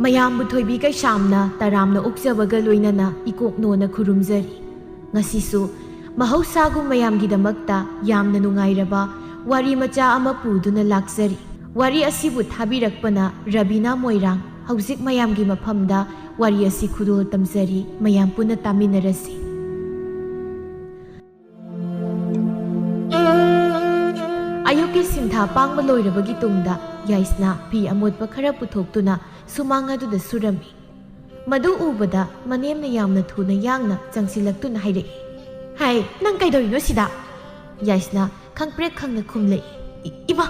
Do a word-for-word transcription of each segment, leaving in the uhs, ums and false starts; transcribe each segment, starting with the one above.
ꯃꯌꯥꯝꯕꯨ ꯊꯣꯏꯕꯤ ꯀꯩꯁꯥꯝꯅ ꯇꯔꯥꯝꯅ ꯑꯣꯛꯆꯕꯒ ꯂꯣꯏꯅꯅ ꯏꯀꯣꯛꯅꯣꯅ ꯈꯨꯔꯨꯝꯖꯔꯤ꯫ ꯉꯁꯤꯁꯨ ꯃꯍꯧꯁꯥꯒꯨꯝ ꯃꯌꯥꯝꯒꯤꯗꯃꯛꯇ ꯌꯥꯝꯅ ꯅꯨꯡꯉꯥꯏꯔꯕ ꯋꯥꯔꯤ ꯃꯆꯥ ꯑꯃ ꯄꯨꯗꯨꯅ ꯂꯥꯛꯆꯔꯤ꯫ ꯋꯥꯔꯤ ꯑꯁꯤꯕꯨ ꯊꯥꯕꯤꯔꯛꯄꯅ ꯔꯕꯤꯅꯥ ꯃꯣꯏꯔꯥꯡ꯫ ꯍꯧꯖꯤꯛ ꯃꯌꯥꯝꯒꯤ ꯃꯐꯝꯗ ꯋꯥꯔꯤ ꯑꯁꯤ ꯈꯨꯗꯣꯜ ꯇꯝꯖꯔꯤ, ꯃꯌꯥꯝ ꯄꯨꯟꯅ ꯇꯥꯃꯤꯟꯅꯔꯁꯤ꯫ ꯑꯌꯨꯛꯀꯤ ꯁꯤꯟꯊꯥ ꯄꯥꯡꯕ ꯂꯣꯏꯔꯕꯒꯤ ꯇꯨꯡꯗ ꯌꯥꯏꯁꯅꯥ ꯐꯤ ꯑꯃꯣꯠꯄ ꯈꯔ ꯄꯨꯊꯣꯛꯇꯨꯅ ꯁꯨꯃꯥꯡ ꯑꯗꯨꯗ ꯁꯨꯔꯝꯃꯤ꯫ ꯃꯗꯨ ꯎꯕꯗ ꯃꯅꯦꯝꯅ ꯌꯥꯝꯅ ꯊꯨꯅ ꯌꯥꯡꯅ ꯆꯪꯁꯤꯜꯂꯛꯇꯨꯅ ꯍꯥꯏꯔꯛꯏ, "ꯍꯥꯏ, ꯅꯪ ꯀꯩꯗꯧꯔꯤꯅꯣ ꯁꯤꯗ?" ꯌꯥꯏꯁꯅꯥ ꯈꯪꯄ꯭ꯔꯦꯛ ꯈꯪꯅ ꯈꯨꯝꯂꯛꯏ, "ꯏ-, ꯏꯃꯥ!"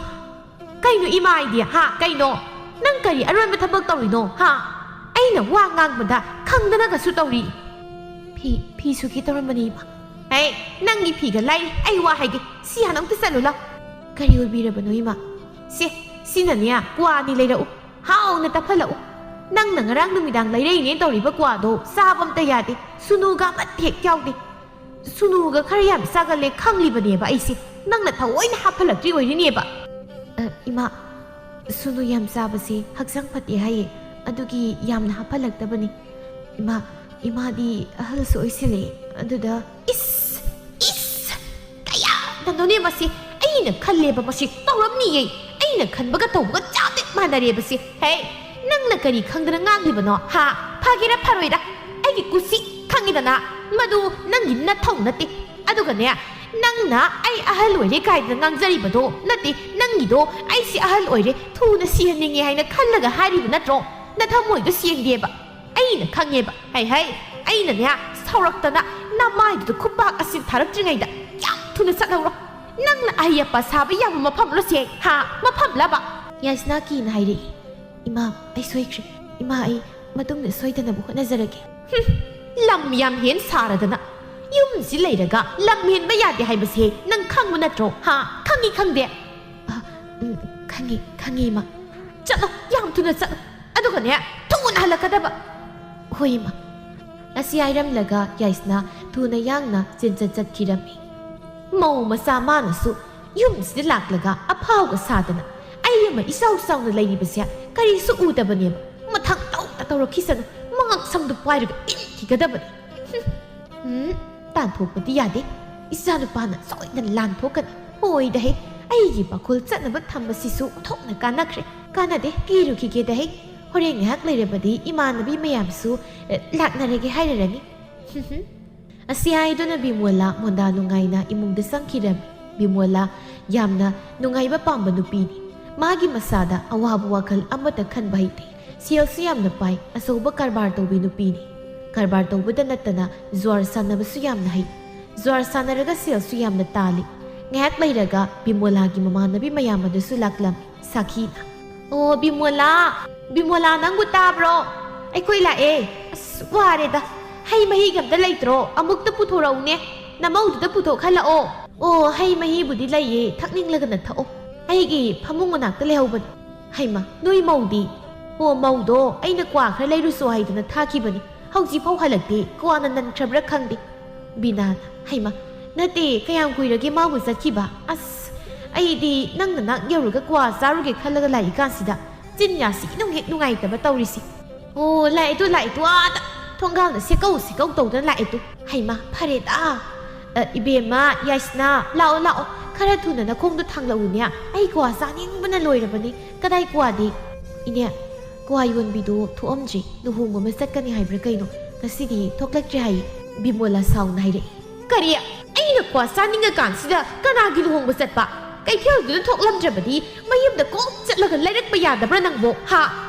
"ꯀꯩꯅꯣ ꯏꯃꯥ ꯍꯥꯏꯗꯤ, ꯍꯥ? ꯀꯩꯅꯣ? ꯅꯪ ꯀꯔꯤ ꯑꯔꯣꯟꯕ ꯊꯕꯛ ꯇꯧꯔꯤꯅꯣ, ꯍꯥ? ꯑꯩꯅ ꯋꯥ ꯉꯥꯡꯕꯗ ꯈꯪꯗꯅꯒꯁꯨ ꯇꯧꯔꯤ?" "ꯐꯤ, ꯐꯤ ꯁꯨꯒꯦ ꯇꯧꯔꯝꯕꯅꯤ, ꯏꯃꯥ꯫" "ꯍꯦ, ꯅꯪꯒꯤ ꯐꯤꯒ ꯂꯥꯏꯔꯤ, ꯑꯩ ꯋꯥ ꯍꯥꯏꯒꯦ, ꯁꯤ ꯍꯥꯟꯅ ꯑꯃꯨꯛꯇ ꯆꯠꯂꯨ ꯂꯥꯎ꯫" "ꯀꯔꯤ ꯑꯣꯏꯕꯤꯔꯕꯅꯣ, ꯏꯃꯥ?" "ꯁꯦ, ꯁꯤꯅꯅꯦ, ꯀ꯭ꯋꯥꯅꯤ ꯂꯩꯔꯛꯎ, ꯍꯥꯎꯅ ꯇꯞꯍꯜꯂꯛꯎ꯫ ꯅꯪꯅ ꯉꯔꯥꯡ ꯅꯨꯃꯤꯗꯥꯡ ꯂꯩꯔꯛꯏꯅꯦ ꯇꯧꯔꯤꯕ ꯀ꯭ꯋꯥꯗꯣ ꯆꯥꯕ ꯑꯝꯇ ꯌꯥꯗꯦ, ꯁꯨꯅꯨꯒ ꯑꯃꯠꯇ ꯍꯦꯛ ꯌꯥꯎꯗꯦ꯫ ꯁꯨꯅꯨꯒ ꯈꯔ ꯌꯥꯝ ꯆꯥꯒꯜꯂꯦ ꯈꯪꯂꯤꯕꯅꯦꯕ ꯑꯩꯁꯦ, ꯅꯪꯅ ꯊꯑꯣꯏꯅ ꯍꯥꯞꯍꯜꯂꯛꯇ꯭ꯔꯤ ꯑꯣꯏꯔꯤꯅꯦꯕ꯫" "ꯑ, ꯏꯃꯥ, ꯁꯨꯅꯨ ꯌꯥꯝ ꯆꯥꯕꯁꯦ ꯍꯛꯆꯥꯡ ꯐꯠꯇꯦ ꯍꯥꯏꯌꯦ, ꯑꯗꯨꯒꯤ ꯌꯥꯝꯅ ꯍꯥꯞꯍꯜꯂꯛꯇꯕꯅꯤ꯫ ꯏꯃꯥ, ꯏꯃꯥꯗꯤ ꯑꯍꯜꯁꯨ ꯑꯣꯏꯁꯤꯜꯂꯛꯑꯦ, ꯑꯗꯨꯗ꯫" "ꯏꯁ, ꯏꯁ, ꯀꯌꯥꯗꯅꯣꯅꯦ ꯃꯁꯤ? ꯑꯩꯅ ꯈꯜꯂꯦꯕ ꯃꯁꯤ ꯇꯧꯔꯝꯅꯤꯌꯦ꯫ ꯑꯩꯅ ꯈꯟꯕꯒ ꯇꯧꯕꯒ ꯆꯞ ꯍꯦꯛ ꯃꯥꯟꯅꯔꯦꯕꯁꯦ꯫ ꯍꯦ, ꯅꯪꯅ ꯀꯔꯤ ꯈꯪꯗꯅ ꯉꯥꯡꯂꯤꯕꯅꯣ, ꯍꯥ? ꯐꯒꯦꯔꯥ ꯐꯔꯣꯏꯔꯥ, ꯑꯩꯒꯤ ꯀꯨꯁꯤ, ꯈꯪꯉꯤꯗꯅ꯫ ꯃꯗꯨ ꯅꯪꯒꯤ ꯅꯊꯧ ꯅꯠꯇꯦ꯫ ꯑꯗꯨꯒꯅꯦ, ꯅꯪꯅ ꯑꯩ ꯑꯍꯜ ꯑꯣꯏꯔꯦ ꯀꯥꯏꯗꯅ ꯉꯥꯡꯖꯔꯤꯕꯗꯣ ꯅꯠꯇꯦ꯫ ꯅꯪꯒꯤꯗꯣ ꯑꯩꯁꯦ ꯑꯍꯜ ꯑꯣꯏꯔꯦ, ꯊꯨꯅ ꯁꯤꯍꯟꯅꯤꯡꯉꯦ ꯍꯥꯏꯅ ꯈꯜꯂꯒ ꯍꯥꯏꯔꯤꯕ ꯅꯠꯇ꯭ꯔꯣ? ꯅꯊꯃꯣꯏꯗꯣ ꯁꯦꯡꯗꯦꯕ꯫ ꯑꯩꯅ ꯈꯪꯉꯦꯕ꯫ ꯍꯩ ꯍꯩ, ꯑꯩꯅꯅꯦ, ꯁꯥꯎꯔꯛꯇꯅ ꯅꯃꯥꯏꯗꯨꯗ ꯈꯨꯄꯥꯛ ꯑꯁꯤ ꯊꯥꯔꯛꯇ꯭ꯔꯤꯉꯩꯗ ꯌꯥꯝ ꯊꯨꯅ ꯆꯠꯍꯧꯔꯣ꯫ ꯅꯪꯅ ꯑꯍꯩ ꯑꯄꯥ ꯁꯥꯕ ꯌꯥꯕ ꯃꯐꯝꯂꯣ ꯁꯦ, ꯍꯥ? ꯃꯐꯝꯂꯕ?" ꯌꯥꯏꯁꯅꯥ ꯀꯤꯅ ꯍꯥꯏꯔꯛꯏ, "ꯏꯃꯥ, ꯑꯩ ꯁꯣꯏꯈ꯭ꯔꯦ꯫ ꯏꯃꯥ, ꯑꯩ ꯃꯇꯨꯡꯗ ꯁꯣꯏꯗꯅꯕ ꯍꯣꯠꯅꯖꯔꯒꯦ꯫" ꯍꯨꯝ, ꯂꯝ ꯌꯥꯝ ꯍꯦꯟ ꯁꯥꯔꯗꯅ꯫ ꯌꯨꯝꯁꯤ ꯂꯩꯔꯒ ꯂꯝ ꯍꯦꯟꯕ ꯌꯥꯗꯦ ꯍꯥꯏꯕꯁꯦ ꯅꯪ ꯈꯪꯕ ꯅꯠꯇ꯭ꯔꯣ? ꯍꯥ? ꯈꯪꯉꯤ ꯈꯪꯗꯦ? ꯑ, ꯎꯝ, ꯈꯪꯉꯤ, ꯈꯪꯉꯤ, ꯏꯃꯥ꯫ ꯆꯠꯂꯣ, ꯌꯥꯝ ꯊꯨꯅ ꯆꯠꯂꯣ꯫ ꯑꯗꯨꯒꯅꯦ, ꯊꯨꯅ ꯍꯜꯂꯛꯀꯗꯕ꯫ ꯍꯣꯏ, ꯏꯃꯥ꯫ ꯑꯁꯤ ꯍꯥꯏꯔꯝꯂꯒ ꯌꯥꯏꯁꯅꯥ ꯊꯨꯅ ꯌꯥꯡꯅ ꯆꯦꯟꯆꯠ ꯆꯠꯈꯤꯔꯝꯃꯤ꯫ ꯃꯧ ꯃꯆꯥ ꯃꯥꯅꯁꯨ ꯌꯨꯝꯁꯤꯗ ꯂꯥꯛꯂꯒ ꯑꯐꯥꯎꯒ ꯁꯥꯗꯅ ꯑꯩ ꯑꯃ ꯏꯆꯥꯎ ꯆꯥꯎꯅ ꯂꯩꯔꯤꯕꯁꯦ ꯀꯔꯤꯁꯨ ꯎꯗꯕꯅꯦꯕ꯫ ꯃꯊꯪ ꯇꯧꯗ ꯇꯧꯔꯛꯈꯤꯁꯅꯨ, ꯃꯉꯛ ꯁꯝꯗꯨ ꯄꯥꯏꯔꯒ ꯏꯟꯈꯤꯒꯗꯕꯅꯤ꯫ ꯎꯝ, ꯇꯥꯟꯊꯣꯛꯄꯗꯤ ꯌꯥꯗꯦ꯫ ꯏꯆꯥꯅꯨꯄꯥꯅ ꯁꯣꯏꯗꯅ ꯂꯥꯟꯊꯣꯛꯀꯅꯤ꯫ ꯑꯣꯏꯗꯍꯦ, ꯑꯩꯒꯤ ꯄꯥꯈꯨꯜ ꯆꯠꯅꯕ ꯊꯝꯕꯁꯤꯁꯨ ꯊꯣꯛꯅ ꯀꯥꯟꯅꯈ꯭ꯔꯦ꯫ ꯀꯥꯟꯅꯗꯦ, ꯀꯤꯔꯨꯈꯤꯒꯦꯗꯍꯦ꯫ ꯍꯣꯔꯦꯟ ꯉꯥꯏꯍꯥꯛ ꯂꯩꯔꯕꯗꯤ ꯏꯃꯥꯟꯅꯕꯤ ꯃꯌꯥꯝꯁꯨ, ꯑꯦ, ꯂꯥꯛꯅꯔꯒꯦ ꯍꯥꯏꯔꯔꯅꯤ꯫ ꯑꯁꯤ ꯍꯥꯏꯗꯨꯅ ꯕꯤꯃꯣꯂꯥ ꯃꯣꯟꯗꯥ ꯅꯨꯡꯉꯥꯏꯅ ꯏꯃꯨꯡꯗ ꯆꯪꯈꯤꯔꯝꯃꯤ꯫ ꯕꯤꯃꯣꯂꯥ ꯌꯥꯝꯅ ꯅꯨꯡꯉꯥꯏꯕ ꯄꯥꯝꯕ ꯅꯨꯄꯤꯅꯤ꯫ ꯃꯥꯒꯤ ꯃꯁꯥꯗ ꯑꯋꯥꯕ ꯋꯥꯈꯜ ꯑꯃꯠꯇ ꯈꯟꯕ ꯍꯩꯇꯦ꯫ ꯁꯦꯜꯁꯨ ꯌꯥꯝꯅ ꯄꯥꯏ, ꯑꯆꯧꯕ ꯀꯔꯕꯥꯔ ꯇꯧꯕꯤ ꯅꯨꯄꯤꯅꯤ꯫ ꯀꯔꯕꯥꯔ ꯇꯧꯕꯗ ꯅꯠꯇꯅ ꯖꯨꯋꯥꯔ ꯁꯥꯟꯅꯕꯁꯨ ꯌꯥꯝꯅ ꯍꯩ꯫ ꯖꯨꯋꯥꯔ ꯁꯥꯟꯅꯔꯒ ꯁꯦꯜꯁꯨ ꯌꯥꯝꯅ ꯇꯥꯜꯂꯤ꯫ ꯉꯥꯏꯍꯥꯛ ꯂꯩꯔꯒ ꯕꯤꯃꯣꯂꯥꯒꯤ ꯃꯃꯥꯟꯅꯕꯤ ꯃꯌꯥꯝ ꯑꯗꯨꯁꯨ ꯂꯥꯛꯂꯝꯃꯤ꯫ ꯁꯥꯈꯤꯅ, "ꯑꯣ, ꯕꯤꯃꯣꯂꯥ, ꯕꯤꯃꯣꯂꯥ, ꯅꯪꯕꯨ ꯇꯥꯕ꯭ꯔꯣ? ꯑꯩꯈꯣꯏ ꯂꯥꯛꯑꯦ꯫ ꯑꯁ, ꯋꯥꯔꯦꯗ꯫ ꯍꯩ ꯃꯍꯤꯒ ꯑꯝꯇ ꯂꯩꯇ꯭ꯔꯣ? ꯑꯃꯨꯛꯇ ꯄꯨꯊꯣꯔꯛꯎꯅꯦ꯫ ꯅꯃꯧꯗꯨꯗ ꯄꯨꯊꯣꯛꯍꯜꯂꯛꯑꯣ꯫" "ꯑꯣ, ꯍꯩ ꯃꯍꯤꯕꯨꯗꯤ ꯂꯩꯌꯦ, ꯊꯛꯅꯤꯡꯂꯒꯅ ꯊꯛꯑꯣ꯫ ꯑꯩꯒꯤ ꯐꯃꯨꯡ ꯃꯅꯥꯛꯇ ꯂꯩꯍꯧꯕꯅꯤ꯫" "ꯍꯩꯃ, ꯅꯣꯏ ꯃꯧꯗꯤ?" "ꯑꯣ, ꯃꯧꯗꯣ ꯑꯩꯅ ꯀ꯭ꯋꯥ ꯈꯔ ꯂꯩꯔꯨꯁꯣ ꯍꯥꯏꯗꯅ ꯊꯥꯈꯤꯕꯅꯤ꯫ ꯍꯧꯖꯤꯛꯐꯥꯎ ꯍꯜꯂꯛꯇꯦ꯫ ꯀ꯭ꯋꯥꯅ ꯅꯟꯈ꯭ꯔꯕ꯭ꯔꯥ ꯈꯪꯗꯦ꯫" ꯕꯤꯅꯥꯅ, "ꯍꯩꯃ, ꯅꯠꯇꯦ, ꯀꯌꯥꯝ ꯀꯨꯏꯔꯒꯦ ꯃꯥꯕꯨ ꯆꯠꯈꯤꯕ? ꯑꯁ, ꯑꯩꯗꯤ ꯅꯪ ꯅꯅꯥꯛ ꯌꯧꯔꯒ ꯀ꯭ꯋꯥ ꯆꯥꯔꯨꯒꯦ ꯈꯜꯂꯒ ꯂꯥꯛꯏ ꯀꯥꯟꯁꯤꯗ ꯆꯤꯟ ꯌꯥꯁꯤ ꯏꯅꯨꯡ ꯍꯦꯛ ꯅꯨꯡꯉꯥꯏꯇꯕ ꯇꯧꯔꯤꯁꯤ꯫" "ꯑꯣ, ꯂꯥꯛꯑꯦ ꯇꯨ, ꯂꯥꯛꯑꯦ ꯇꯨ, ꯑꯥꯗ ꯊꯣꯡꯒꯥꯜꯗ ꯁꯦꯀꯧ ꯁꯦꯀꯧ ꯇꯧꯗꯅ ꯂꯥꯛꯑꯦ ꯇꯨ꯫ ꯍꯩꯃ, ꯐꯔꯦꯗ꯫ ꯑ, ꯏꯕꯦꯝꯃ, ꯌꯥꯏꯁꯅꯥ, ꯂꯥꯛꯑꯣ, ꯂꯥꯛꯑꯣ꯫ ꯈꯔ ꯊꯨꯅ ꯅꯈꯣꯡꯗꯣ ꯊꯥꯡꯂꯛꯎꯅꯦ꯫ ꯑꯩ ꯀ꯭ꯋꯥ ꯆꯥꯅꯤꯡꯕꯅ ꯂꯣꯏꯔꯕꯅꯤ꯫ ꯀꯗꯥꯏ ꯀ꯭ꯋꯥꯗꯤ?" "ꯏꯅꯦ, ꯀ꯭ꯋꯥ ꯌꯣꯟꯕꯤꯗꯣ ꯊꯣꯛꯑꯝꯗ꯭ꯔꯤ꯫ ꯂꯨꯍꯣꯡꯕ ꯑꯃ ꯆꯠꯀꯅꯤ ꯍꯥꯏꯕ꯭ꯔꯥ ꯀꯩꯅꯣ? ꯉꯁꯤꯗꯤ ꯊꯣꯛꯂꯛꯇ꯭ꯔꯦ ꯍꯥꯏꯌꯦ꯫" ꯕꯤꯃꯣꯂꯥ ꯁꯥꯎꯅ ꯍꯥꯏꯔꯛꯏ꯫ "ꯀꯔꯤ? ꯑꯩꯅ ꯀ꯭ꯋꯥ ꯆꯥꯅꯤꯡꯉꯀꯥꯟꯁꯤꯗ ꯀꯅꯥꯒꯤ ꯂꯨꯍꯣꯡꯕ ꯆꯠꯄ? ꯀꯩꯊꯦꯜꯗꯨꯗ ꯊꯣꯛꯂꯝꯗ꯭ꯔꯕꯗꯤ ꯃꯌꯨꯝꯗ ꯀꯣꯛ ꯆꯠꯂꯒ ꯂꯩꯔꯛꯄ ꯌꯥꯗꯕ꯭ꯔꯥ ꯅꯪꯕꯣ? ꯍꯥ?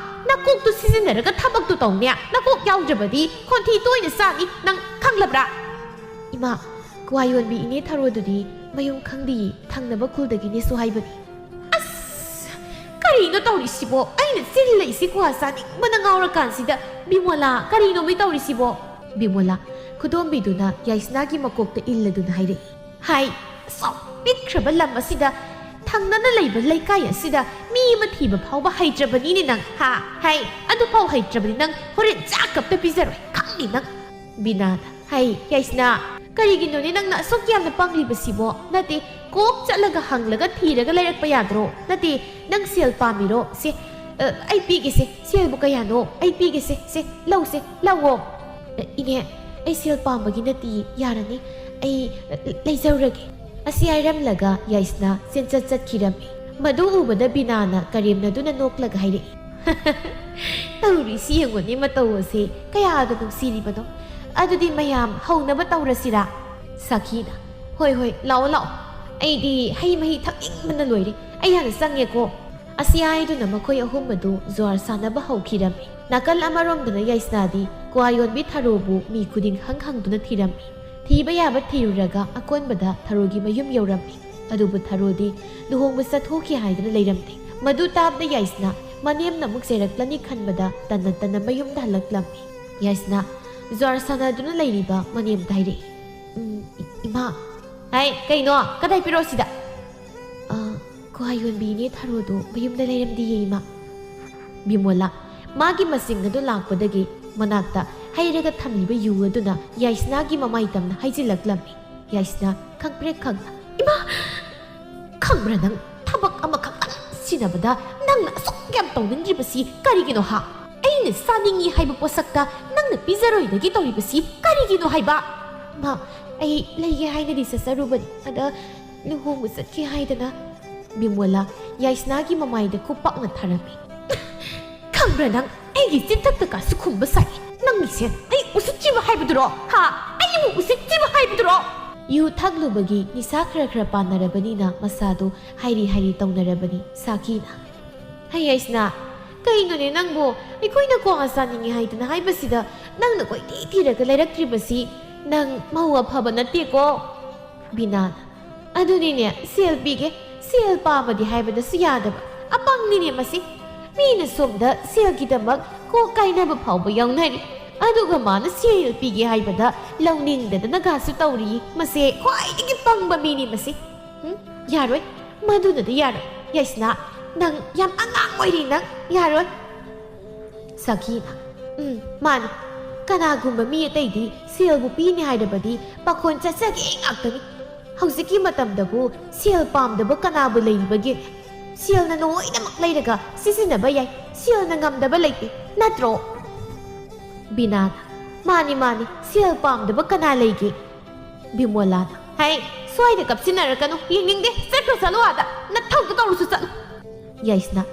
ꯅꯀꯣꯛꯇꯨ ꯁꯤꯖꯤꯟꯅꯔꯒ ꯊꯕꯛꯇꯨ ꯇꯧꯅꯦ꯫ ꯅꯀꯣꯛ ꯌꯥꯎꯗ꯭ꯔꯕꯗꯤ ꯈꯣꯟꯊꯤ ꯇꯣꯏꯅ ꯆꯥꯅꯤ ꯅꯪ, ꯈꯪꯂꯕ꯭ꯔꯥ?" "ꯏꯃꯥ, ꯀ꯭ꯋꯥ ꯌꯣꯟꯕꯤ ꯏꯅꯦ ꯊꯔꯣꯗꯨꯗꯤ ꯃꯌꯨꯝ ꯈꯪꯗꯤꯌꯦ, ꯊꯪꯅꯕ ꯈꯨꯜꯗꯒꯤꯅꯦꯁꯨ ꯍꯥꯏꯕꯅꯤ꯫" "ꯑꯁ, ꯀꯔꯤꯅꯣ ꯇꯧꯔꯤꯁꯤꯕꯣ? ꯑꯩꯅ ꯆꯤꯜꯂꯛꯏꯁꯤ ꯀ꯭ꯋꯥ ꯆꯥꯅꯤꯡꯕꯅ ꯉꯥꯎꯔꯀꯥꯟꯁꯤꯗ꯫ ꯕꯤꯃꯣꯂꯥ, ꯀꯔꯤꯅꯣꯃꯤ ꯇꯧꯔꯤꯁꯤꯕꯣ?" ꯕꯤꯃꯣꯂꯥ ꯈꯨꯗꯣꯝꯕꯤꯗꯨꯅ ꯌꯥꯏꯁꯅꯥꯒꯤ ꯃꯀꯣꯛꯇ ꯏꯜꯂꯗꯨꯅ ꯍꯥꯏꯔꯛꯏ꯫ "ꯍꯥꯏ, ꯆꯥꯎ ꯄꯤꯛꯈ꯭ꯔꯕ ꯂꯝ ꯑꯁꯤꯗ ꯊꯪꯅꯅ ꯂꯩꯕ ꯂꯩꯀꯥꯏ ꯑꯁꯤꯗ ꯃꯤ ꯑꯃ ꯊꯤꯕ ꯐꯥꯎꯕ ꯍꯩꯇ꯭ꯔꯕꯅꯤꯅꯦ ꯅꯪ, ꯍꯥ? ꯍꯥꯏ, ꯑꯗꯨꯐꯥꯎ ꯍꯩꯇ꯭ꯔꯕꯅꯤ ꯅꯪ, ꯍꯣꯔꯦꯟ ꯆꯥꯛ ꯑꯝꯇ ꯄꯤꯖꯔꯣꯏ, ꯈꯪꯅꯤ ꯅꯪ꯫" ꯕꯤꯅꯥꯅ ꯍꯩ, ꯌꯥꯏꯁꯅꯥ, ꯀꯔꯤꯒꯤꯅꯣꯅꯦ ꯅꯪꯅ ꯑꯁꯨꯛ ꯌꯥꯝꯅ ꯄꯪꯂꯤꯕꯁꯤꯕꯣ? ꯅꯠꯇꯦ, ꯀꯣꯛ ꯆꯠꯂꯒ ꯍꯪꯂꯒ ꯊꯤꯔꯒ ꯂꯩꯔꯛꯄ ꯌꯥꯗ꯭ꯔꯣ? ꯅꯠꯇꯦ, ꯅꯪ ꯁꯦꯜ ꯄꯥꯝꯃꯤꯔꯣ? ꯁꯦ, ꯑ, ꯑꯩ ꯄꯤꯒꯦꯁꯦ, ꯁꯦꯜꯕꯨ ꯀꯌꯥꯅꯣ? ꯑꯩ ꯄꯤꯒꯦꯁꯦ, ꯁꯦ, ꯂꯧꯁꯦ, ꯂꯧꯑꯣ꯫ ꯑ, ꯏꯅꯦ, ꯑꯩ ꯁꯦꯜ ꯄꯥꯝꯕꯒꯤ ꯅꯠꯇꯤꯌꯦ, ꯌꯥꯔꯅꯤ, ꯑꯩ, ꯑ, ꯂꯩꯖꯔꯒꯦ꯫ ꯑꯁꯤ ꯍꯥꯏꯔꯝꯂꯒ ꯌꯥꯏꯁꯅꯥ ꯆꯦꯟꯆꯠ ꯆꯠꯈꯤꯔꯝꯃꯤ꯫ ꯃꯗꯨ ꯎꯕꯗ ꯕꯤꯅꯥꯅ ꯀꯔꯦꯝꯅꯗꯨꯅ ꯅꯣꯛꯂꯒ ꯍꯥꯏꯔꯛꯏ, "ꯇꯧꯔꯤꯁꯤ ꯌꯦꯡꯉꯨꯅꯦ, ꯃꯇꯧ ꯑꯁꯦ ꯀꯌꯥꯗ ꯅꯨꯡꯁꯤꯔꯤꯕꯅꯣ꯫ ꯑꯗꯨꯗꯤ ꯃꯌꯥꯝ ꯍꯧꯅꯕ ꯇꯧꯔꯁꯤꯔꯥ?" ꯁꯥꯈꯤꯅ, "ꯍꯣꯏ, ꯍꯣꯏ, ꯂꯥꯛꯑꯣ, ꯂꯥꯛꯑꯣ꯫ ꯑꯩꯗꯤ ꯍꯩ ꯃꯍꯤ ꯊꯛꯅꯤꯡꯕꯅ ꯂꯣꯏꯔꯦ꯫ ꯑꯩ ꯍꯥꯟꯅ ꯆꯪꯉꯦꯀꯣ꯫" ꯑꯁꯤ ꯍꯥꯏꯗꯨꯅ ꯃꯈꯣꯏ ꯑꯍꯨꯝ ꯑꯗꯨ ꯖ꯭ꯋꯥꯔ ꯁꯥꯟꯅꯕ ꯍꯧꯈꯤꯔꯝꯃꯤ꯫ ꯅꯥꯀꯜ ꯑꯃꯔꯣꯝꯗꯅ ꯌꯥꯏꯁꯅꯥꯗꯤ ꯀ꯭ꯋꯥ ꯌꯣꯟꯕꯤ ꯊꯔꯣꯕꯨ ꯃꯤ ꯈꯨꯗꯤꯡ ꯍꯪ ꯍꯪꯗꯨꯅ ꯊꯤꯔꯝꯃꯤ꯫ ꯊꯤꯕ ꯌꯥꯕ ꯊꯤꯔꯨꯔꯒ ꯑꯀꯣꯟꯕꯗ ꯊꯔꯣꯒꯤ ꯃꯌꯨꯝ ꯌꯧꯔꯝꯃꯤ꯫ ꯑꯗꯨꯕꯨ ꯊꯔꯣꯗꯤ ꯂꯨꯍꯣꯡꯕ ꯆꯠꯊꯣꯛꯈꯤ ꯍꯥꯏꯗꯨꯅ ꯂꯩꯔꯝꯗꯦ꯫ ꯃꯗꯨ ꯇꯥꯕꯗ ꯌꯥꯏꯁꯅꯥ ꯃꯅꯦꯝꯅ ꯑꯃꯨꯛ ꯆꯩꯔꯛꯂꯅꯤ ꯈꯟꯕꯗ ꯇꯟꯅ ꯇꯟꯅ ꯃꯌꯨꯝꯗ ꯍꯜꯂꯛꯂꯝꯃꯤ꯫ ꯌꯥꯏꯁꯅꯥ ꯖ꯭ꯋꯥꯔ ꯁꯥꯟꯅꯗꯨꯅ ꯂꯩꯔꯤꯕ ꯃꯅꯦꯝꯗ ꯍꯥꯏꯔꯛꯏ, "ꯎꯝ, ꯏ-, ꯏꯃꯥ꯫" "ꯍꯥꯏ, ꯀꯩꯅꯣ? ꯀꯗꯥꯏ ꯄꯤꯔꯛꯑꯣ ꯁꯤꯗ?" "ꯑ, ꯀ꯭ꯋꯥ ꯌꯣꯟꯕꯤꯅꯦ ꯊꯔꯣꯗꯣ ꯃꯌꯨꯝꯗ ꯂꯩꯔꯝꯗꯤꯌꯦ, ꯏꯃꯥ꯫" ꯕꯤꯃꯣꯂꯥ ꯃꯥꯒꯤ ꯃꯁꯤꯡ ꯑꯗꯨ ꯂꯥꯛꯄꯗꯒꯤ ꯃꯅꯥꯛꯇ ꯍꯩꯔꯒ ꯊꯝꯂꯤꯕ ꯌꯨ ꯑꯗꯨꯅ ꯌꯥꯏꯁꯅꯥꯒꯤ ꯃꯃꯥꯏ ꯇꯝꯅ ꯍꯩꯖꯤꯜꯂꯛꯂꯝꯃꯤ꯫ ꯌꯥꯏꯁꯅꯥ ꯈꯪꯄ꯭ꯔꯦꯛ ꯈꯪꯅ, "ꯏꯃꯥ! ꯈꯪꯕ꯭ꯔꯥ ꯅꯪ? ꯊꯕꯛ ꯑꯃꯈꯛꯇꯪ ꯁꯤꯟꯅꯕꯗ ꯅꯪꯅ ꯑꯁꯨꯛ ꯌꯥꯝ ꯇꯧꯅꯤꯡꯗ꯭ꯔꯤꯕꯁꯤ ꯀꯔꯤꯒꯤꯅꯣ ꯍꯥ? ꯑꯩꯅ ꯆꯥꯅꯤꯡꯏ ꯍꯥꯏꯕ ꯄꯣꯠꯁꯛꯇ ꯅꯪꯅ ꯄꯤꯖꯔꯣꯏꯗꯒꯤ ꯇꯧꯔꯤꯕꯁꯤ ꯀꯔꯤꯒꯤꯅꯣ ꯍꯥꯏꯕ?" "ꯃꯥ, ꯑꯩ ꯂꯩꯒꯦ ꯍꯥꯏꯅꯗꯤ ꯆꯠꯆꯔꯨꯕꯅꯤ, ꯑꯗ ꯂꯨꯍꯣꯡꯕ ꯆꯠꯀꯦ ꯍꯥꯏꯗꯅ꯫" ꯕꯤꯃꯣꯂꯥ ꯌꯥꯏꯁꯅꯥꯒꯤ ꯃꯃꯥꯏꯗ ꯈꯨꯄꯥꯛꯅ ꯊꯥꯔꯝꯃꯤ꯫ "ꯈꯪꯕ꯭ꯔꯥ ꯅꯪ? ꯑꯩꯒꯤ ꯆꯤꯟꯊꯛꯇ ꯀꯥꯁꯨ ꯈꯨꯝꯕ ꯁꯥꯏ꯫ ꯅꯪꯒꯤꯁꯦ ꯑꯩ ꯎꯁꯤꯠꯇ꯭ꯔꯤꯕ ꯍꯥꯏꯕꯗꯨꯔꯣ? ꯍꯥ? ꯑꯩꯕꯨ ꯎꯁꯤꯠꯇ꯭ꯔꯤꯕ ꯍꯥꯏꯕꯗꯨꯔꯣ?" ꯌꯨ ꯊꯛꯂꯨꯕꯒꯤ ꯅꯤꯁꯥ ꯈꯔ ꯈꯔ ꯄꯥꯟꯅꯔꯕꯅꯤꯅ ꯃꯁꯥꯗꯨ ꯍꯥꯏꯔꯤ ꯍꯥꯏꯔꯤ ꯇꯧꯅꯔꯕꯅꯤ ꯁꯥꯈꯤꯅ꯫ "ꯍꯩ ꯌꯥꯏꯁꯅꯥ, ꯀꯩꯅꯣꯅꯦ ꯅꯪꯕꯨ? ꯑꯩꯈꯣꯏꯅ ꯀ꯭ꯋꯥ ꯆꯥꯅꯤꯡꯉꯤ ꯍꯥꯏꯗꯅ ꯍꯥꯏꯕꯁꯤꯗ ꯅꯪꯅ ꯀꯣꯏꯊꯤ ꯊꯤꯔꯒ ꯂꯩꯔꯛꯇ꯭ꯔꯤꯕꯁꯤ ꯅꯪ ꯃꯧ ꯑꯐꯕ ꯅꯠꯇꯦꯀꯣ꯫" ꯕꯤꯅꯥꯅ, "ꯑꯗꯨꯅꯤꯅꯦ, ꯁꯦꯜ ꯄꯤꯒꯦ, ꯁꯦꯜ ꯄꯥꯝꯕꯗꯤ ꯍꯥꯏꯕꯗꯁꯨ ꯌꯥꯗꯕ꯫ ꯑꯄꯪꯅꯤꯅꯦ ꯃꯁꯤ꯫ ꯃꯤꯅ ꯁꯣꯝꯗ ꯁꯦꯜꯒꯤꯗꯃꯛ ꯀꯣꯛ ꯀꯥꯏꯅꯕ ꯐꯥꯎꯕ ꯌꯥꯎꯅꯔꯤ꯫ ꯑꯗꯨꯒ ꯃꯥꯅ ꯁꯦꯜ ꯄꯤꯒꯦ ꯍꯥꯏꯕꯗ ꯂꯧꯅꯤꯡꯗꯗꯅꯒꯁꯨ ꯇꯧꯔꯤ꯫ ꯃꯁꯦ ꯈ꯭ꯋꯥꯏꯗꯒꯤ ꯄꯪꯕ ꯃꯤꯅꯤ ꯃꯁꯤ꯫ ꯎꯝ, ꯌꯥꯔꯣꯏ꯫ ꯃꯗꯨꯅꯗꯤ ꯌꯥꯔꯣꯏ꯫ ꯌꯥꯏꯁꯅꯥ, ꯅꯪ ꯌꯥꯝ ꯑꯉꯥꯡ ꯑꯣꯏꯔꯤ ꯅꯪ꯫ ꯌꯥꯔꯣꯏ꯫" ꯁꯈꯤꯅ, "ꯎꯝ, ꯃꯥꯅꯤ꯫ ꯀꯅꯥꯒꯨꯝꯕ ꯃꯤ ꯑꯇꯩꯗꯤ ꯁꯦꯜꯕꯨ ꯄꯤꯅꯤ ꯍꯥꯏꯔꯕꯗꯤ ꯄꯥꯈꯣꯟ ꯆꯠꯆꯒꯦ ꯉꯥꯛꯇꯅꯤ꯫ ꯍꯧꯖꯤꯛꯀꯤ ꯃꯇꯝꯗꯕꯨ ꯁꯦꯜ ꯄꯥꯝꯗꯕ ꯀꯅꯥꯕꯨ ꯂꯩꯔꯤꯕꯒꯦ? ꯁꯦꯜꯅ ꯂꯣꯏꯅꯃꯛ ꯂꯩꯔꯒ ꯁꯤꯖꯤꯟꯅꯕ ꯌꯥꯏ, ꯁꯦꯜꯅ ꯉꯝꯗꯕ ꯂꯩꯇꯦ, ꯅꯠꯇ꯭ꯔꯣ? ꯕꯤꯅꯥꯅ, "ꯃꯥꯅꯤ, ꯃꯥꯅꯤ, ꯁꯦꯜ ꯄꯥꯝꯗꯕ ꯀꯅꯥ ꯂꯩꯒꯦ?" ꯕꯤꯃꯣꯂꯥꯅ, "ꯍꯩ, ꯁ꯭ꯋꯥꯏꯗ ꯀꯞꯁꯤꯟꯅꯔꯛꯀꯅꯨ, ꯌꯦꯡꯅꯤꯡꯗꯦ, ꯆꯠꯈ꯭ꯔꯣ, ꯆꯠꯂꯣ ꯑꯥꯗ, ꯅꯊꯧꯗꯣ ꯇꯧꯔꯨꯁꯨ ꯆꯠꯂꯨ꯫" ꯌꯥꯏꯁꯅꯥ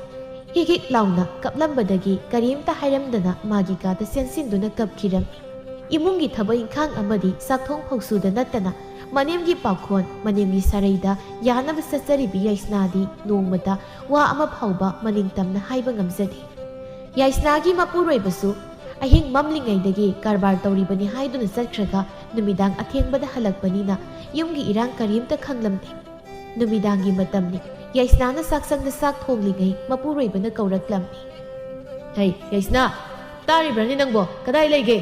ꯍꯤꯛ ꯍꯤꯛ ꯂꯥꯎꯅ ꯀꯞꯂꯝꯕꯗꯒꯤ ꯀꯔꯤꯝꯇ ꯍꯥꯏꯔꯝꯗꯅ ꯃꯥꯒꯤ ꯀꯥꯗ ꯆꯦꯟꯁꯤꯟꯗꯨꯅ ꯀꯞꯈꯤꯔꯝꯃꯤ꯫ ꯏꯃꯨꯡꯒꯤ ꯊꯕꯛ ꯏꯪꯈꯥꯡ ꯑꯃꯗꯤ ꯆꯥꯛꯊꯣꯡ ꯐꯧꯁꯨꯗ ꯅꯠꯇꯅ ꯃꯅꯦꯝꯒꯤ ꯄꯥꯈꯣꯟ, ꯃꯅꯦꯝꯒꯤ ꯁꯥꯔꯩꯗ ꯌꯥꯅꯕ ꯆꯠꯆꯔꯤꯕꯤ ꯌꯥꯏꯁꯅꯥꯗꯤ ꯅꯣꯡꯃꯇ ꯋꯥ ꯑꯃ ꯐꯥꯎꯕ ꯃꯅꯤꯡ ꯇꯝꯅ ꯍꯥꯏꯕ ꯉꯝꯖꯗꯦ꯫ ꯌꯥꯏꯁꯅꯥꯒꯤ ꯃꯄꯨꯔꯣꯏꯕꯁꯨ ꯑꯍꯤꯡ ꯃꯝꯂꯤꯉꯩꯗꯒꯤ ꯀꯔꯕꯥꯔ ꯇꯧꯔꯤꯕꯅꯤ ꯍꯥꯏꯗꯨꯅ ꯆꯠꯈ꯭ꯔꯒ ꯅꯨꯃꯤꯗꯥꯡ ꯑꯊꯦꯡꯕꯗ ꯍꯜꯂꯛꯄꯅꯤꯅ ꯌꯨꯝꯒꯤ ꯏꯔꯥꯡ ꯀꯔꯤꯝꯇ ꯈꯪꯂꯝꯗꯦ꯫ ꯅꯨꯃꯤꯗꯥꯡꯒꯤ ꯃꯇꯝꯅꯤ꯫ ꯌꯥꯏꯁꯅꯥꯅ ꯆꯥꯛꯁꯪꯗ ꯆꯥꯛ ꯊꯣꯡꯂꯤꯉꯩ ꯃꯄꯨꯔꯣꯏꯕꯅ ꯀꯧꯔꯛꯂꯝꯃꯤ꯫ "ꯍꯩ, ꯌꯥꯏꯁꯅꯥ, ꯇꯥꯔꯤꯕ꯭ꯔꯥꯅꯦ ꯅꯪꯕꯣ? ꯀꯗꯥꯏ ꯂꯩꯒꯦ?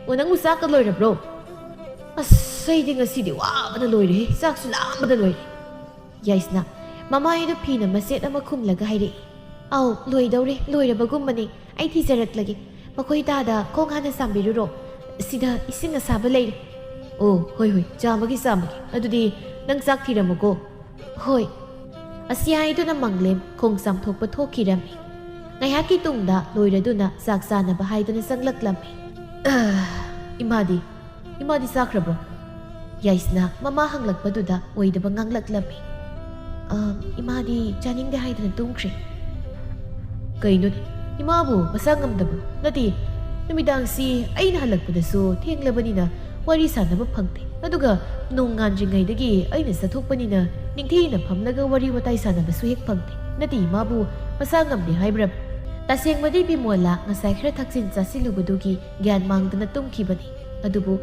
ꯑꯣ, ꯅꯪꯕꯨ ꯆꯥꯛꯀ ꯂꯣꯏꯔꯕ꯭ꯔꯣ?" "ꯑꯁ, ꯑꯩꯗꯤ ꯉꯁꯤꯗꯤ ꯋꯥꯕꯅ ꯂꯣꯏꯔꯦ, ꯆꯥꯛꯁꯨ ꯂꯥꯝꯕꯗ ꯂꯣꯏꯔꯦ꯫" ꯌꯥꯏꯁꯅꯥ ꯃꯃꯥꯏꯗꯨ ꯐꯤꯅ ꯃꯆꯦꯠ ꯑꯃ ꯈꯨꯝꯂꯒ ꯍꯥꯏꯔꯛꯏ꯫ "ꯑꯧ, ꯂꯣꯏꯗꯧꯔꯦ, ꯂꯣꯏꯔꯕꯒꯨꯝꯕꯅꯦ꯫ ꯑꯩ ꯊꯤꯖꯔꯛꯂꯒꯦ꯫ ꯃꯈꯣꯏ ꯇꯥꯗ ꯈꯣꯡ ꯍꯥꯟꯅ ꯆꯥꯝꯕꯤꯔꯨꯔꯣ꯫ ꯁꯤꯗ ꯏꯁꯤꯡ ꯑꯁꯥꯕ ꯂꯩꯔꯦ꯫" "ꯑꯣ, ꯍꯣꯏ, ꯍꯣꯏ, ꯆꯥꯝꯃꯒꯦ, ꯆꯥꯝꯃꯒꯦ꯫ ꯑꯗꯨꯗꯤ ꯅꯪ ꯆꯥꯛ ꯊꯤꯔꯝꯃꯨꯀꯣ꯫" "ꯍꯣꯏ꯫" ꯑꯁꯤ ꯍꯥꯏꯗꯨꯅ ꯃꯪꯂꯦꯝ ꯈꯣꯡ ꯆꯥꯝꯊꯣꯛꯄ ꯊꯣꯛꯈꯤꯔꯝꯃꯤ꯫ ꯉꯥꯏꯍꯥꯛꯀꯤ ꯇꯨꯡꯗ ꯂꯣꯏꯔꯗꯨꯅ ꯆꯥꯛ ꯆꯥꯅꯕ ꯍꯥꯏꯗꯨꯅ ꯆꯪꯂꯛꯂꯝꯃꯤ꯫ "ꯑꯥ, ꯏꯃꯥꯗꯤ? ꯏꯃꯥꯗꯤ ꯆꯥꯈ꯭ꯔꯕ꯭ꯔꯣ?" ꯌꯥꯏꯁꯅꯥ ꯃꯃꯥ ꯍꯪꯂꯛꯄꯗꯨꯗ ꯑꯣꯏꯗꯕ ꯉꯥꯡꯂꯛꯂꯝꯃꯤ꯫ "ꯑ, ꯏꯃꯥꯗꯤ ꯆꯥꯅꯤꯡꯗꯦ ꯍꯥꯏꯗꯨꯅ ꯇꯨꯝꯈ꯭ꯔꯦ꯫" "ꯀꯩꯅꯣꯅꯦ, ꯏꯃꯥꯕꯨ ꯃꯁꯥ ꯉꯝꯗꯕ꯭ꯔꯣ? ꯅꯠꯇꯦ, ꯅꯨꯃꯤꯗꯥꯡꯁꯤ ꯑꯩꯅ ꯍꯜꯂꯛꯄꯗꯁꯨ ꯊꯦꯡꯂꯕꯅꯤꯅ ꯋꯥꯔꯤ ꯁꯥꯟꯅꯕ ꯐꯪꯗꯦ꯫ ꯑꯗꯨꯒ ꯅꯣꯡ ꯉꯥꯟꯗ꯭ꯔꯤꯉꯩꯗꯒꯤ ꯑꯩꯅ ꯆꯠꯊꯣꯛꯄꯅꯤꯅ ꯅꯤꯡꯊꯤꯅ ꯐꯝꯂꯒ ꯋꯥꯔꯤ ꯋꯥꯇꯥꯏ ꯁꯥꯟꯅꯕꯁꯨ ꯍꯦꯛ ꯐꯪꯗꯦ꯫ ꯅꯠꯇꯦ, ꯏꯃꯥꯕꯨ ꯃꯁꯥ ꯉꯝꯗꯦ ꯍꯥꯏꯕ꯭ꯔꯕ?" ꯇꯁꯦꯡꯕꯗꯤ ꯕꯤꯃꯣꯂꯥ ꯉꯁꯥꯏ ꯈꯔ ꯊꯛꯆꯤꯟ ꯆꯥꯁꯤꯜꯂꯨꯕꯗꯨꯒꯤ ꯒ꯭ꯌꯥꯟ ꯃꯥꯡꯗꯅ ꯇꯨꯝꯈꯤꯕꯅꯤ꯫ ꯑꯗꯨꯕꯨ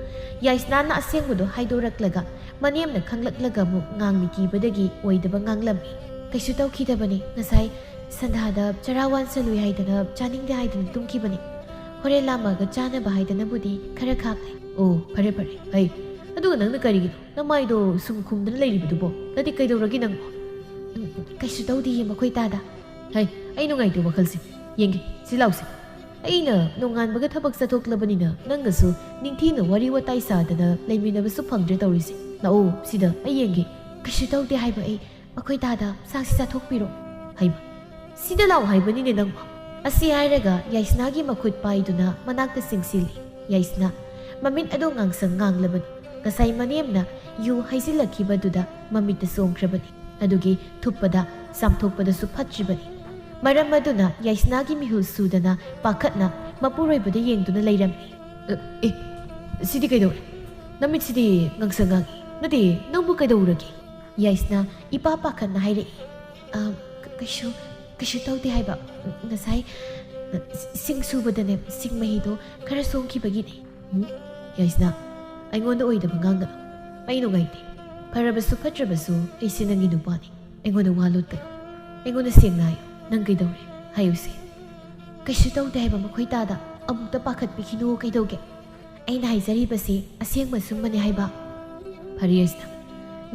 ꯌꯥꯏꯁꯅꯥꯅ ꯑꯁꯦꯡꯕꯗꯨ ꯍꯥꯏꯗꯣꯔꯛꯂꯒ ꯃꯅꯦꯝꯅ ꯈꯪꯂꯛꯂꯒ ꯑꯃꯨꯛ ꯉꯥꯡꯃꯤ ꯀꯤꯕꯗꯒꯤ ꯑꯣꯏꯗꯕ ꯉꯥꯡꯂꯝꯃꯤ꯫ "ꯀꯩꯁꯨ ꯇꯧꯈꯤꯗꯕꯅꯤ꯫ ꯉꯁꯥꯏ ꯁꯟꯗꯥꯗ ꯆꯔꯥ ꯋꯥꯟꯁꯜꯂꯨꯏ ꯍꯥꯏꯗꯅ ꯆꯥꯅꯤꯡꯗꯦ ꯍꯥꯏꯗꯨꯅ ꯇꯨꯝꯈꯤꯕꯅꯤ꯫ ꯍꯣꯔꯦꯟ ꯂꯥꯝꯃꯒ ꯆꯥꯅꯕ ꯍꯥꯏꯗꯅꯕꯨꯗꯤ ꯈꯔ ꯈꯥꯛꯂꯦ꯫" "ꯑꯣ, ꯐꯔꯦ, ꯐꯔꯦ꯫ ꯍꯩ, ꯑꯗꯨꯒ ꯅꯪꯅ ꯀꯔꯤꯒꯤꯅꯣ ꯅꯃꯥꯏꯗꯣ ꯁꯨꯝ ꯈꯨꯝꯗꯨꯅ ꯂꯩꯔꯤꯕꯗꯨꯕꯣ? ꯅꯠꯇꯦ, ꯀꯩꯗꯧꯔꯒꯦ ꯅꯪꯕꯣ?" "ꯎꯝ, ꯎꯝ, ꯀꯩꯁꯨ ꯇꯧꯗꯤꯌꯦ ꯃꯈꯣꯏ ꯇꯥꯗ꯫" "ꯍꯩ, ꯑꯩ ꯅꯨꯡꯉꯥꯏꯇꯦ ꯋꯥꯈꯜꯁꯦ꯫ ꯌꯦꯡꯒꯦ, ꯁꯤ ꯂꯥꯎꯁꯦ꯫" ꯑꯩꯅ ꯅꯣꯡꯉꯥꯟꯕꯒ ꯊꯕꯛ ꯆꯠꯊꯣꯛꯂꯕꯅꯤꯅ ꯅꯪꯒꯁꯨ ꯅꯤꯡꯊꯤꯅ ꯋꯥꯔꯤ ꯋꯥꯇꯥꯏ ꯁꯥꯗꯅ ꯂꯩꯃꯤꯟꯅꯕꯁꯨ ꯐꯪꯗ꯭ꯔꯦ ꯇꯧꯔꯤꯁꯦ꯫ ꯂꯥꯛꯑꯣ ꯁꯤꯗ, ꯑꯩ ꯌꯦꯡꯒꯦ꯫ ꯀꯩꯁꯨ ꯇꯧꯗꯦ ꯍꯥꯏꯕ ꯑꯩ꯫ ꯃꯈꯣꯏ ꯇꯥꯗ ꯆꯥꯛꯁꯤ ꯆꯥꯊꯣꯛꯄꯤꯔꯣ ꯍꯥꯏꯕ꯫ ꯁꯤꯗ ꯂꯥꯛꯑꯣ ꯍꯥꯏꯕꯅꯤꯅꯦ ꯅꯪꯕꯣ꯫ ꯑꯁꯤ ꯍꯥꯏꯔꯒ ꯌꯥꯏꯁꯅꯥꯒꯤ ꯃꯈꯨꯠ ꯄꯥꯏꯗꯨꯅ ꯃꯅꯥꯛꯇ ꯆꯤꯡꯁꯤꯜꯂꯤ꯫ ꯌꯥꯏꯁꯅꯥ ꯃꯃꯤꯠ ꯑꯗꯨ ꯉꯥꯡꯁꯪ ꯉꯥꯡꯂꯕꯅꯤ꯫ ꯉꯁꯥꯏ ꯃꯅꯦꯝꯅ ꯌꯨ ꯍꯩꯖꯤꯜꯂꯛꯈꯤꯕꯗꯨꯗ ꯃꯃꯤꯠꯇ ꯆꯣꯡꯈ꯭ꯔꯕꯅꯤ꯫ ꯑꯗꯨꯒꯤ ꯊꯨꯞꯄꯗ ꯆꯥꯝꯊꯣꯛꯄꯗꯁꯨ ꯐꯠꯇ꯭ꯔꯤꯕꯅꯤ꯫ ꯃꯔꯝ ꯑꯗꯨꯅ ꯌꯥꯏꯁꯅꯥꯒꯤ ꯃꯤꯍꯨꯜ ꯁꯨꯗꯅ ꯄꯥꯈꯠꯅ ꯃꯄꯨꯔꯣꯏꯕꯗ ꯌꯦꯡꯗꯨꯅ ꯂꯩꯔꯝꯃꯤ꯫ "ꯑ, ꯑꯦ, ꯁꯤꯗꯤ ꯀꯩꯗꯧꯔꯦ? ꯅꯃꯤꯠꯁꯤꯗꯤ ꯉꯥꯡꯁꯪ ꯉꯥꯡꯉꯤ꯫ ꯅꯠꯇꯦ, ꯅꯪꯕꯨ ꯀꯩꯗꯧꯔꯒꯦ?" ꯌꯥꯏꯁꯅꯥ ꯏꯄꯥ ꯄꯥꯈꯠꯅ ꯍꯥꯏꯔꯛꯏ꯫ "ꯑ, ꯀ-, ꯀꯩꯁꯨ, ꯀꯩꯁꯨ ꯇꯧꯗꯦ ꯍꯥꯏꯕ꯫ ꯉꯁꯥꯏ, ꯑ, ꯁꯤꯡ ꯁꯨꯕꯗꯅꯦ, ꯁꯤꯡ ꯃꯍꯤꯗꯣ ꯈꯔ ꯁꯣꯡꯈꯤꯕꯒꯤꯅꯦ꯫" "ꯎꯝ? ꯌꯥꯏꯁꯅꯥ, ꯑꯩꯉꯣꯟꯗ ꯑꯣꯏꯗꯕ ꯉꯥꯡꯒꯅꯨ꯫ ꯑꯩ ꯅꯨꯡꯉꯥꯏꯇꯦ꯫ ꯐꯔꯕꯁꯨ ꯐꯠꯇ꯭ꯔꯕꯁꯨ ꯑꯩꯁꯦ ꯅꯪꯒꯤ ꯅꯨꯄꯥꯅꯤ꯫ ꯑꯩꯉꯣꯟꯗ ꯋꯥ ꯂꯣꯠꯀꯅꯨ꯫ ꯑꯩꯉꯣꯟꯗ ꯁꯦꯡꯅ ꯍꯥꯏꯌꯨ꯫ ꯅꯪ ꯀꯩꯗꯧꯔꯦ? ꯍꯥꯏꯌꯨꯁꯦ꯫" "ꯀꯩꯁꯨ ꯇꯧꯗꯦ ꯍꯥꯏꯕ ꯃꯈꯣꯏ ꯇꯥꯗ꯫ ꯑꯃꯨꯛꯇ ꯄꯥꯈꯠꯄꯤꯈꯤꯅꯨ ꯀꯩꯗꯧꯒꯦ? ꯑꯩꯅ ꯍꯥꯏꯖꯔꯤꯕꯁꯤ ꯑꯁꯦꯡꯕ ꯑꯆꯨꯝꯕꯅꯤ ꯍꯥꯏꯕ꯫" "ꯐꯔꯦ ꯌꯥꯏꯁꯅꯥ,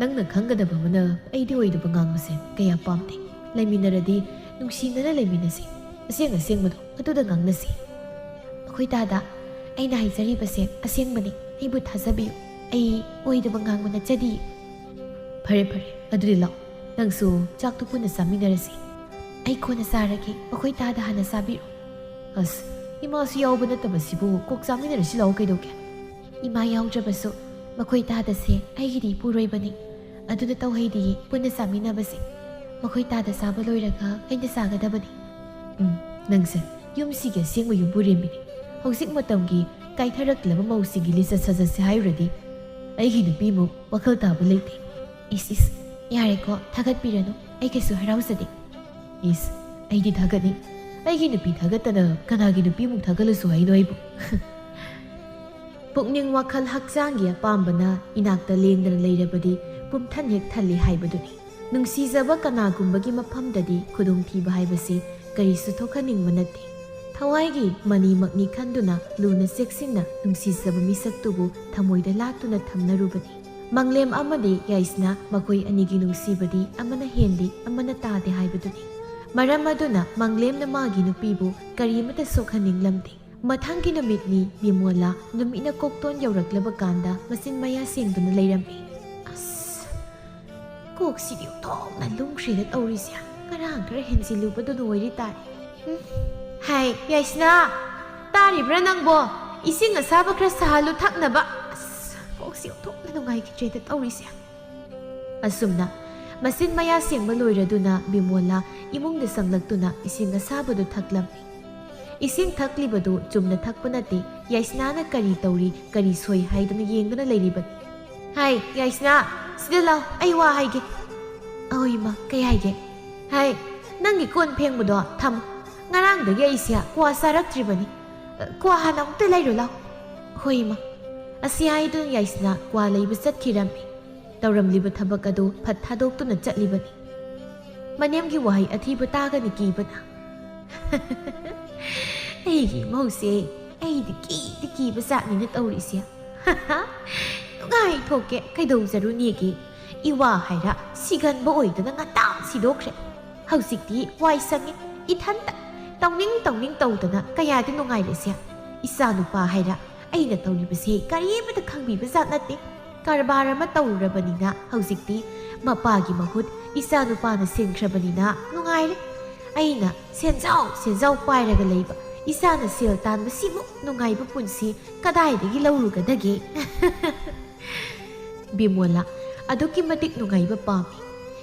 ꯅꯪꯅ ꯈꯪꯒꯗꯕ ꯑꯃꯅ ꯑꯩꯗꯤ ꯑꯣꯏꯗꯕ ꯉꯥꯡꯕꯁꯦ ꯀꯌꯥ ꯄꯥꯝꯗꯦ꯫ ꯂꯩꯃꯤꯟꯅꯔꯗꯤ ꯅꯨꯡꯁꯤꯅꯅ ꯂꯩꯃꯤꯟꯅꯁꯤ꯫ ꯑꯁꯦꯡ ꯑꯁꯦꯡꯕꯗꯣ ꯑꯗꯨꯗ ꯉꯥꯡꯅꯁꯤ꯫" "ꯃꯈꯣꯏ ꯇꯥꯗ, ꯑꯩꯅ ꯍꯥꯏꯖꯔꯤꯕꯁꯦ ꯑꯁꯦꯡꯕꯅꯤ꯫ ꯑꯩꯕꯨ ꯊꯥꯖꯕꯤꯌꯨ꯫ ꯑꯩ ꯑꯣꯏꯗꯕ ꯉꯥꯡꯕ ꯅꯠꯆꯗꯤꯌꯦ꯫" "ꯐꯔꯦ, ꯐꯔꯦ꯫ ꯑꯗꯨꯗꯤ ꯂꯥꯛꯑꯣ꯫ ꯅꯪꯁꯨ ꯆꯥꯛꯇꯨ ꯄꯨꯟꯅ ꯆꯥꯃꯤꯟꯅꯔꯁꯤ꯫" "ꯑꯩ ꯀꯣꯟꯅ ꯆꯥꯔꯒꯦ꯫ ꯃꯈꯣꯏ ꯇꯥꯗ ꯍꯥꯟꯅ ꯆꯥꯕꯤꯔꯣ꯫" "ꯑꯁ, ꯏꯃꯥꯁꯨ ꯌꯥꯎꯕ ꯅꯠꯇꯕꯁꯤꯕꯨ ꯀꯣꯛ ꯆꯥꯃꯤꯟꯅꯔꯁꯤ ꯂꯥꯛꯑꯣ ꯀꯩꯗꯧꯒꯦ?" "ꯏꯃꯥ ꯌꯥꯎꯗ꯭ꯔꯕꯁꯨ ꯃꯈꯣꯏ ꯇꯥꯗꯁꯦ ꯑꯩꯒꯤꯗꯤ ꯏꯄꯨꯔꯣꯏꯕꯅꯤ꯫ ꯑꯗꯨꯅ ꯇꯧꯍꯩꯗꯤꯌꯦ ꯄꯨꯟꯅ ꯆꯥꯃꯤꯟꯅꯕꯁꯦ꯫ ꯃꯈꯣꯏ ꯇꯥꯗ ꯆꯥꯕ ꯂꯣꯏꯔꯒ ꯑꯩꯅ ꯆꯥꯒꯗꯕꯅꯤ꯫" "ꯎꯝ, ꯅꯪꯁꯦ ꯌꯨꯝꯁꯤꯒꯤ ꯑꯁꯦꯡꯕ ꯌꯨꯝꯕꯨꯔꯦꯝꯕꯤꯅꯤ꯫ ꯍꯧꯖꯤꯛ ꯃꯇꯝꯒꯤ ꯀꯥꯏꯊꯔꯛꯂꯕ ꯃꯧꯁꯤꯡꯒꯤ ꯂꯤꯆꯠ ꯁꯥꯖꯠꯁꯦ ꯍꯥꯏꯔꯨꯔꯗꯤ ꯑꯩꯒꯤ ꯅꯨꯄꯤꯃꯨꯛ ꯋꯥꯈꯜ ꯇꯥꯕ ꯂꯩꯇꯦ꯫" "ꯏꯁ, ꯏꯁ, ꯌꯥꯔꯦꯀꯣ, ꯊꯥꯒꯠꯄꯤꯔꯅꯨ꯫ ꯑꯩ ꯀꯩꯁꯨ ꯍꯔꯥꯎꯖꯗꯦ꯫" "ꯏꯁ, ꯑꯩꯗꯤ ꯊꯥꯒꯠꯅꯤ꯫ ꯑꯩꯒꯤ ꯅꯨꯄꯤ ꯊꯥꯒꯠꯇꯅ ꯀꯅꯥꯒꯤ ꯅꯨꯄꯤꯃꯨꯛ ꯊꯥꯒꯠꯂꯨꯁꯨ ꯍꯥꯏꯅꯣ ꯑꯩꯕꯨ?" ꯄꯨꯛꯅꯤꯡ ꯋꯥꯈꯜ ꯍꯛꯆꯥꯡꯒꯤ ꯑꯄꯥꯝꯕꯅ ꯏꯅꯥꯛꯇ ꯂꯦꯡꯗꯅ ꯂꯩꯔꯕꯗꯤ ꯄꯨꯝꯊꯟ ꯍꯦꯛ ꯊꯜꯂꯤ ꯍꯥꯏꯕꯗꯨꯅꯤ꯫ ꯅꯨꯡꯁꯤꯖꯕ ꯀꯅꯥꯒꯨꯝꯕꯒꯤ ꯃꯐꯝꯗꯗꯤ ꯈꯨꯗꯣꯡꯊꯤꯕ ꯍꯥꯏꯕꯁꯤ ꯀꯔꯤꯁꯨ ꯊꯣꯛꯍꯟꯅꯤꯡꯕ ꯅꯠꯇꯦ꯫ ꯊꯋꯥꯏꯒꯤ ꯃꯅꯤꯃꯛꯅꯤ ꯈꯟꯗꯨꯅ ꯂꯨꯅ ꯆꯦꯛꯁꯤꯟꯅ ꯅꯨꯡꯁꯤꯖꯕ ꯃꯤꯁꯛꯇꯨꯕꯨ ꯊꯃꯣꯏꯗ ꯂꯥꯠꯇꯨꯅ ꯊꯝꯅꯔꯨꯕꯅꯤ꯫ ꯃꯪꯂꯦꯝ ꯑꯃꯗꯤ ꯌꯥꯏꯁꯅꯥ ꯃꯈꯣꯏ ꯑꯅꯤꯒꯤ ꯅꯨꯡꯁꯤꯕꯗꯤ ꯑꯃꯅ ꯍꯦꯟꯗꯦ, ꯑꯃꯅ ꯇꯥꯗꯦ ꯍꯥꯏꯕꯗꯨꯅꯤ꯫ ꯃꯔꯝ ꯑꯗꯨꯅ ꯃꯪꯂꯦꯝꯅ ꯃꯥꯒꯤ ꯅꯨꯄꯤꯕꯨ ꯀꯔꯤꯃꯇ ꯁꯣꯛꯍꯟꯅꯤꯡꯂꯝꯗꯦ꯫ ꯃꯊꯪꯒꯤ ꯅꯨꯃꯤꯠꯅꯤ꯫ ꯕꯤꯃꯣꯂꯥ ꯅꯨꯃꯤꯠꯅ ꯀꯣꯛꯇꯣꯟ ꯌꯧꯔꯛꯂꯕ ꯀꯥꯟꯗ ꯃꯆꯤꯟ ꯃꯌꯥ ꯁꯦꯡꯗꯨꯅ ꯂꯩꯔꯝꯃꯤ꯫ ꯑꯁ, ꯀꯣꯛꯁꯤꯗꯤ ꯑꯣꯟꯊꯣꯛꯅ ꯂꯨꯝꯈ꯭ꯔꯦꯗ ꯇꯧꯔꯤꯁꯦ꯫ ꯉꯔꯥꯡ ꯈꯔ ꯍꯦꯟꯖꯤꯜꯂꯨꯕꯗꯨꯅ ꯑꯣꯏꯔꯤ ꯇꯥꯔꯦ꯫ ꯎꯝ꯫ ꯍꯥꯏ, ꯌꯥꯏꯁꯅꯥ, ꯇꯥꯔꯤꯕ꯭ꯔꯥ ꯅꯪꯕꯣ? ꯏꯁꯤꯡ ꯑꯁꯥꯕ ꯈꯔ ꯁꯥꯍꯜꯂꯨ ꯊꯛꯅꯕ꯫ ꯑꯁ, ꯀꯣꯛꯁꯤ ꯑꯣꯟꯊꯣꯛꯅ ꯅꯨꯡꯉꯥꯏꯈꯤꯗ꯭ꯔꯦꯗ ꯇꯧꯔꯤꯁꯦ꯫ ꯑꯁꯨꯝꯅ ꯃꯆꯤꯟ ꯃꯌꯥ ꯁꯦꯡꯕ ꯂꯣꯏꯔꯗꯨꯅ ꯕꯤꯃꯣꯂꯥ ꯏꯃꯨꯡꯗ ꯆꯪꯂꯛꯇꯨꯅ ꯏꯁꯤꯡ ꯑꯁꯥꯕꯗꯨ ꯊꯛꯂꯝꯃꯤ꯫ ꯏꯁꯤꯡ ꯊꯛꯂꯤꯕꯗꯨ ꯆꯨꯝꯅ ꯊꯛꯄ ꯅꯠꯇꯦ, ꯌꯥꯏꯁꯅꯥꯅ ꯀꯔꯤ ꯇꯧꯔꯤ, ꯀꯔꯤ ꯁꯣꯏ ꯍꯥꯏꯗꯨꯅ ꯌꯦꯡꯗꯨꯅ ꯂꯩꯔꯤꯕꯅꯤ꯫ ꯍꯥꯏ, ꯌꯥꯏꯁꯅꯥ, ꯁꯤꯗ ꯂꯥꯎ, ꯑꯩ ꯋꯥ ꯍꯥꯏꯒꯦ꯫ ꯑꯍꯣꯏ ꯏꯃꯥ, ꯀꯩ ꯍꯥꯏꯒꯦ? ꯍꯥꯏ, ꯅꯪꯒꯤ ꯀꯣꯟ ꯐꯦꯡꯕꯗꯣ ꯊꯝꯃꯨ꯫ ꯉꯔꯥꯡꯗꯒꯤ ꯑꯩꯁꯦ ꯀ꯭ꯋꯥ ꯆꯥꯔꯛꯇ꯭ꯔꯤꯕꯅꯤ꯫ ꯀ꯭ꯋꯥ ꯍꯥꯟꯅ ꯑꯃꯨꯛꯇ ꯂꯩꯔꯨ ꯂꯥꯎ꯫ ꯍꯣꯏ ꯏꯃꯥ꯫ ꯑꯁꯤ ꯍꯥꯏꯗꯨꯅ ꯌꯥꯏꯁꯅꯥ ꯀ꯭ꯋꯥ ꯂꯩꯕ ꯆꯠꯈꯤꯔꯝꯃꯤ꯫ ꯇꯧꯔꯝꯂꯤꯕ ꯊꯕꯛ ꯑꯗꯨ ꯐꯠ ꯊꯥꯗꯣꯛꯇꯨꯅ ꯆꯠꯂꯤꯕꯅꯤ꯫ ꯃꯅꯦꯝꯒꯤ ꯋꯥꯍꯩ ꯑꯊꯤꯕ ꯇꯥꯒꯅꯤ ꯀꯤꯕꯅ꯫ ꯑꯩꯒꯤ ꯃꯧꯁꯦ ꯑꯩꯗꯤ ꯀꯤꯗꯤ ꯀꯤꯕ ꯖꯥꯠꯅꯤꯅ ꯇꯧꯔꯤꯁꯦ꯫ ꯅꯨꯡꯉꯥꯏꯊꯣꯛꯀꯦ, ꯀꯩꯗꯧꯖꯔꯨꯅꯦꯒꯦ? ꯏꯋꯥ ꯍꯥꯏꯔ ꯁꯤꯒꯟꯕ ꯑꯣꯏꯗꯅ ꯉꯟꯇꯥ ꯁꯤꯗꯣꯛꯈ꯭ꯔꯦ꯫ ꯍꯧꯖꯤꯛꯇꯤ ꯋꯥꯏ ꯁꯪꯉꯦ, ꯏꯊꯟꯇ ꯇꯧꯅꯤꯡ ꯇꯧꯅꯤꯡ ꯇꯧꯗꯅ ꯀꯌꯥꯗꯤ ꯅꯨꯡꯉꯥꯏꯔꯦꯁꯦ꯫ ꯏꯆꯥ ꯅꯨꯄꯥ ꯍꯥꯏꯔ ꯑꯩꯅ ꯇꯧꯔꯤꯕꯁꯦ ꯀꯔꯤꯃꯇ ꯈꯪꯕꯤꯕ ꯖꯥꯠ ꯅꯠꯇꯦ꯫ ꯀꯔꯕꯥꯔ ꯑꯃ ꯇꯧꯔꯨꯔꯕꯅꯤꯅ ꯍꯧꯖꯤꯛꯇꯤ ꯃꯄꯥꯒꯤ ꯃꯍꯨꯠ ꯏꯆꯥ ꯅꯨꯄꯥꯅ ꯁꯤꯟꯈ꯭ꯔꯕꯅꯤꯅ ꯅꯨꯡꯉꯥꯏꯔꯦ꯫ ꯑꯩꯅ ꯁꯦꯟꯖꯥꯎ ꯁꯦꯟꯖꯥꯎ ꯄꯥꯏꯔꯒ ꯂꯩꯕ ꯏꯆꯥꯅ ꯁꯦꯜ ꯇꯥꯟꯕꯁꯤꯃꯨꯛ ꯅꯨꯡꯉꯥꯏꯕ ꯄꯨꯟꯁꯤ ꯀꯗꯥꯏꯗꯒꯤ ꯂꯧꯔꯨꯒꯗꯒꯦ? ꯕꯤꯃꯣꯂꯥ ꯑꯗꯨꯛꯀꯤ ꯃꯇꯤꯛ ꯅꯨꯡꯉꯥꯏꯕ ꯄꯥꯝꯃꯤ꯫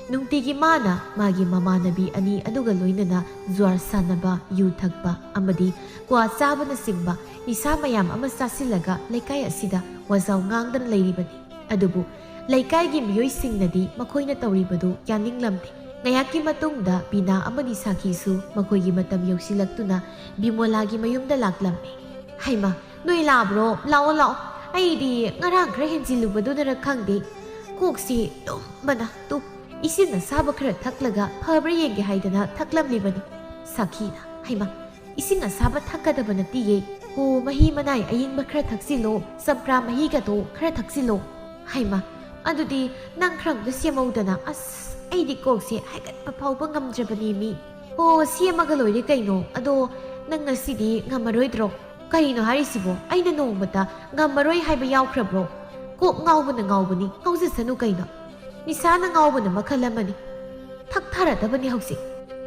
ꯅꯨꯡꯇꯤꯒꯤ ꯃꯥꯅ ꯃꯥꯒꯤ ꯃꯃꯥꯟꯅꯕꯤ ꯑꯅꯤ ꯑꯗꯨꯒ ꯂꯣꯏꯅꯅ ꯖꯨꯋꯥꯔ ꯁꯥꯟꯅꯕ, ꯌꯨ ꯊꯛꯄ ꯑꯃꯗꯤ ꯀ꯭ꯋꯥ ꯆꯥꯕꯅꯆꯤꯡꯕ ꯅꯤꯁꯥ ꯃꯌꯥꯝ ꯑꯃ ꯆꯥꯁꯤꯜꯂꯒ ꯂꯩꯀꯥꯏ ꯑꯁꯤꯗ ꯋꯥꯖꯥꯎ ꯉꯥꯡꯗꯅ ꯂꯩꯔꯤꯕꯅꯤ꯫ ꯑꯗꯨꯕꯨ ꯂꯩꯀꯥꯏꯒꯤ ꯃꯤꯑꯣꯏꯁꯤꯡꯅꯗꯤ ꯃꯈꯣꯏꯅ ꯇꯧꯔꯤꯕꯗꯨ ꯌꯥꯅꯤꯡꯂꯝꯗꯦ꯫ ꯉꯥꯏꯍꯥꯛꯀꯤ ꯃꯇꯨꯡꯗ ꯕꯤꯅꯥ ꯑꯃꯗꯤ ꯁꯥꯈꯤꯁꯨ ꯃꯈꯣꯏꯒꯤ ꯃꯇꯝ ꯌꯧꯁꯤꯜꯂꯛꯇꯨꯅ ꯕꯤꯃꯣꯂꯥꯒꯤ ꯃꯌꯨꯝꯗ ꯂꯥꯛꯂꯝꯃꯤ꯫ ꯍꯩꯃꯥ, ꯅꯣꯏ ꯂꯥꯛꯑꯕ꯭ꯔꯣ? ꯂꯥꯛꯑꯣ, ꯂꯥꯛꯑꯣ꯫ ꯑꯩꯗꯤ ꯉꯔꯥꯡ ꯈꯔ ꯍꯦꯟꯖꯤꯜꯂꯨꯕꯗꯨꯅꯔ ꯈꯪꯗꯦ, ꯀꯣꯛꯁꯤ ꯇꯨꯝꯕꯅ ꯇꯨꯝ꯫ ꯏꯁꯤꯡ ꯑꯁꯥꯕ ꯈꯔ ꯊꯛꯂꯒ ꯐꯕ꯭ꯔꯥ ꯌꯦꯡꯒꯦ ꯍꯥꯏꯗꯅ ꯊꯛꯂꯝꯂꯤꯕꯅꯤ꯫ ꯁꯥꯈꯤꯅ, ꯍꯩꯃꯥ, ꯏꯁꯤꯡ ꯑꯁꯥꯕ ꯊꯛꯀꯗꯕ ꯅꯠꯇꯤꯌꯦ꯫ ꯑꯣ, ꯃꯍꯤ ꯃꯅꯥꯏ ꯑꯌꯤꯡꯕ ꯈꯔ ꯊꯛꯆꯤꯜꯂꯣ, ꯆꯝꯄ꯭ꯔꯥ ꯃꯍꯤꯒꯗꯣ ꯈꯔ ꯊꯛꯆꯤꯜꯂꯣ꯫ ꯍꯩꯃꯥ, ꯑꯗꯨꯗꯤ ꯅꯪ ꯈꯔ ꯑꯝꯇ ꯁꯦꯝꯃꯧꯗꯅ꯫ ꯑꯁ, ꯑꯩꯗꯤ ꯀꯣꯛꯁꯦ ꯍꯥꯏꯒꯠꯄ ꯐꯥꯎꯕ ꯉꯝꯗ꯭ꯔꯕꯅꯦꯃꯤ꯫ ꯑꯣ, ꯁꯦꯝꯃꯒ ꯂꯣꯏꯔꯦ ꯀꯩꯅꯣ꯫ ꯑꯗꯣ ꯅꯪ ꯉꯁꯤꯗꯤ ꯉꯝꯃꯔꯣꯏꯗ꯭ꯔꯣ? ꯀꯔꯤꯅꯣ ꯍꯥꯏꯔꯤꯁꯤꯕꯣ? ꯑꯩꯅ ꯅꯣꯡꯃꯇ ꯉꯝꯃꯔꯣꯏ ꯍꯥꯏꯕ ꯌꯥꯎꯈ꯭ꯔꯕ꯭ꯔꯣ? ꯀꯣꯛ ꯉꯥꯎꯕꯅ ꯉꯥꯎꯕꯅꯤ, ꯉꯥꯎꯖꯁꯅꯨ ꯀꯩꯅꯣ꯫ ꯅꯤꯁꯥꯅ ꯉꯥꯎꯕꯅ ꯃꯈꯜ ꯑꯃꯅꯤ꯫ ꯊꯛꯊꯔꯗꯕꯅꯤ ꯍꯧꯖꯤꯛ꯫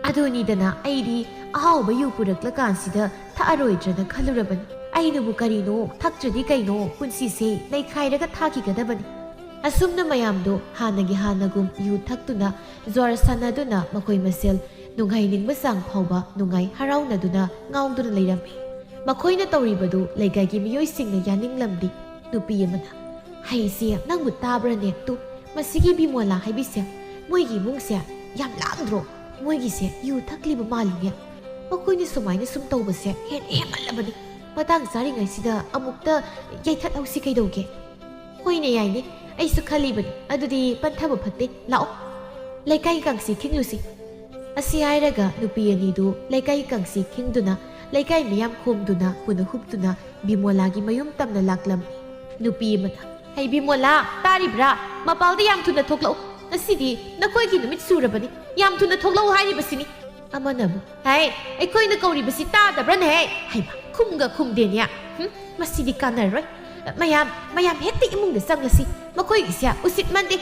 ꯑꯗꯨꯅꯤꯗꯅ ꯑꯩꯗꯤ ꯑꯍꯥꯎꯕ ꯌꯨ ꯄꯨꯔꯛꯂꯀꯥꯟꯁꯤꯗ ꯊꯛꯑꯔꯣꯏꯗ꯭ꯔꯅ ꯈꯜꯂꯨꯔꯕꯅꯤ꯫ ꯑꯩꯅꯕꯨ ꯀꯔꯤꯅꯣ, ꯊꯛꯇ꯭ꯔꯗꯤ ꯀꯩꯅꯣ, ꯄꯨꯟꯁꯤꯁꯦ ꯅꯩꯈꯥꯏꯔꯒ ꯊꯥꯈꯤꯒꯗꯕꯅꯤ꯫ ꯑꯁꯨꯝꯅ ꯃꯌꯥꯝꯗꯣ ꯍꯥꯟꯅꯒꯤ ꯍꯥꯟꯅꯒꯨꯝ ꯌꯨ ꯊꯛꯇꯨꯅ, ꯖ꯭ꯋꯥꯔ ꯁꯥꯟꯅꯗꯨꯅ ꯃꯈꯣꯏ ꯃꯁꯦꯜ ꯅꯨꯡꯉꯥꯏꯅꯤꯡꯕ ꯆꯥꯡ ꯐꯥꯎꯕ ꯅꯨꯡꯉꯥꯏ ꯍꯔꯥꯎꯅꯗꯨꯅ ꯉꯥꯎꯗꯨꯅ ꯂꯩꯔꯝꯃꯤ꯫ ꯃꯈꯣꯏꯅ ꯇꯧꯔꯤꯕꯗꯨ ꯂꯩꯀꯥꯏꯒꯤ ꯃꯤꯑꯣꯏꯁꯤꯡꯅ ꯌꯥꯅꯤꯡꯂꯝꯗꯦ꯫ ꯅꯨꯄꯤ ꯑꯃꯅ, "ꯍꯩꯁꯦ, ꯅꯪꯕꯨ ꯇꯥꯕ꯭ꯔꯅꯦ? ꯇꯨ, ꯃꯁꯤꯒꯤ ꯕꯤꯃꯣꯂꯥ ꯍꯥꯏꯕꯤꯁꯦ, ꯃꯣꯏꯒꯤ ꯏꯃꯨꯡꯁꯦ ꯌꯥꯝ ꯂꯥꯡꯗ꯭ꯔꯣ? ꯃꯣꯏꯒꯤꯁꯦ ꯌꯨ ꯊꯛꯂꯤꯕ ꯃꯥꯜꯂꯤꯅꯦ꯫ ꯃꯈꯣꯏꯅ ꯁꯨꯃꯥꯏꯅ ꯁꯨꯝ ꯇꯧꯕꯁꯦ ꯍꯦꯟꯅ ꯍꯦꯟꯃꯜꯂꯕꯅꯤ꯫ ꯃꯇꯥꯡ ꯆꯥꯔꯤꯉꯩꯁꯤꯗ ꯑꯃꯨꯛꯇ ꯌꯩꯊꯠꯍꯧꯁꯤ ꯀꯩꯗꯧꯒꯦ?" "ꯍꯣꯏꯅꯦ, ꯌꯥꯏꯅꯦ, ꯑꯩꯁꯨ ꯈꯜꯂꯤꯕꯅꯤ꯫ ꯑꯗꯨꯗꯤ ꯄꯟꯊꯕ ꯐꯠꯇꯦ, ꯂꯥꯛꯑꯣ, ꯂꯩꯀꯥꯏ ꯀꯥꯡꯁꯤ ꯈꯤꯡꯂꯨꯁꯤ꯫" ꯑꯁꯤ ꯍꯥꯏꯔꯒ ꯅꯨꯄꯤ ꯑꯅꯤꯗꯨ ꯂꯩꯀꯥꯏ ꯀꯥꯡꯁꯤ ꯈꯤꯡꯗꯨꯅ, ꯂꯩꯀꯥꯏ ꯃꯤꯌꯥꯝ ꯈꯣꯝꯗꯨꯅ, ꯄꯨꯅ ꯍꯨꯞꯇꯨꯅ ꯕꯤꯃꯣꯂꯥꯒꯤ ꯃꯌꯨꯝ ꯇꯝꯅ ꯂꯥꯛꯂꯝꯃꯤ꯫ ꯅꯨꯄꯤ ꯑꯃꯅ, "ꯍꯩ ꯕꯤꯃꯣꯂꯥ, ꯇꯥꯔꯤꯕ꯭ꯔꯥ? ꯃꯄꯥꯜꯗ ꯌꯥꯝ ꯊꯨꯅ ꯊꯣꯛꯂꯛꯎ꯫ ꯉꯁꯤꯗꯤ ꯅꯈꯣꯏꯒꯤ ꯅꯨꯃꯤꯠ ꯁꯨꯔꯕꯅꯤ꯫ ꯌꯥꯝ ꯊꯨꯅ ꯊꯣꯛꯂꯛꯎ ꯍꯥꯏꯔꯤꯕꯁꯤꯅꯤ꯫" ꯑꯃꯅ ꯑꯃꯨꯛ, "ꯍꯩ, ꯑꯩꯈꯣꯏꯅ ꯀꯧꯔꯤꯕꯁꯤ ꯇꯥꯗꯕ꯭ꯔꯅꯦ? ꯍꯩ, ꯍꯩꯃꯥ, ꯈꯨꯝꯒ ꯈꯨꯝꯗꯦꯅꯦ꯫ ꯍꯨꯝ, ꯃꯁꯤꯗꯤ ꯀꯥꯟꯅꯔꯣꯏ꯫ ꯃꯌꯥꯝ, ꯃꯌꯥꯝ ꯍꯦꯛꯇ ꯏꯃꯨꯡꯗ ꯆꯪꯂꯁꯤ꯫ ꯃꯈꯣꯏꯒꯤꯁꯦ ꯎꯁꯤꯠꯃꯟꯗꯦ꯫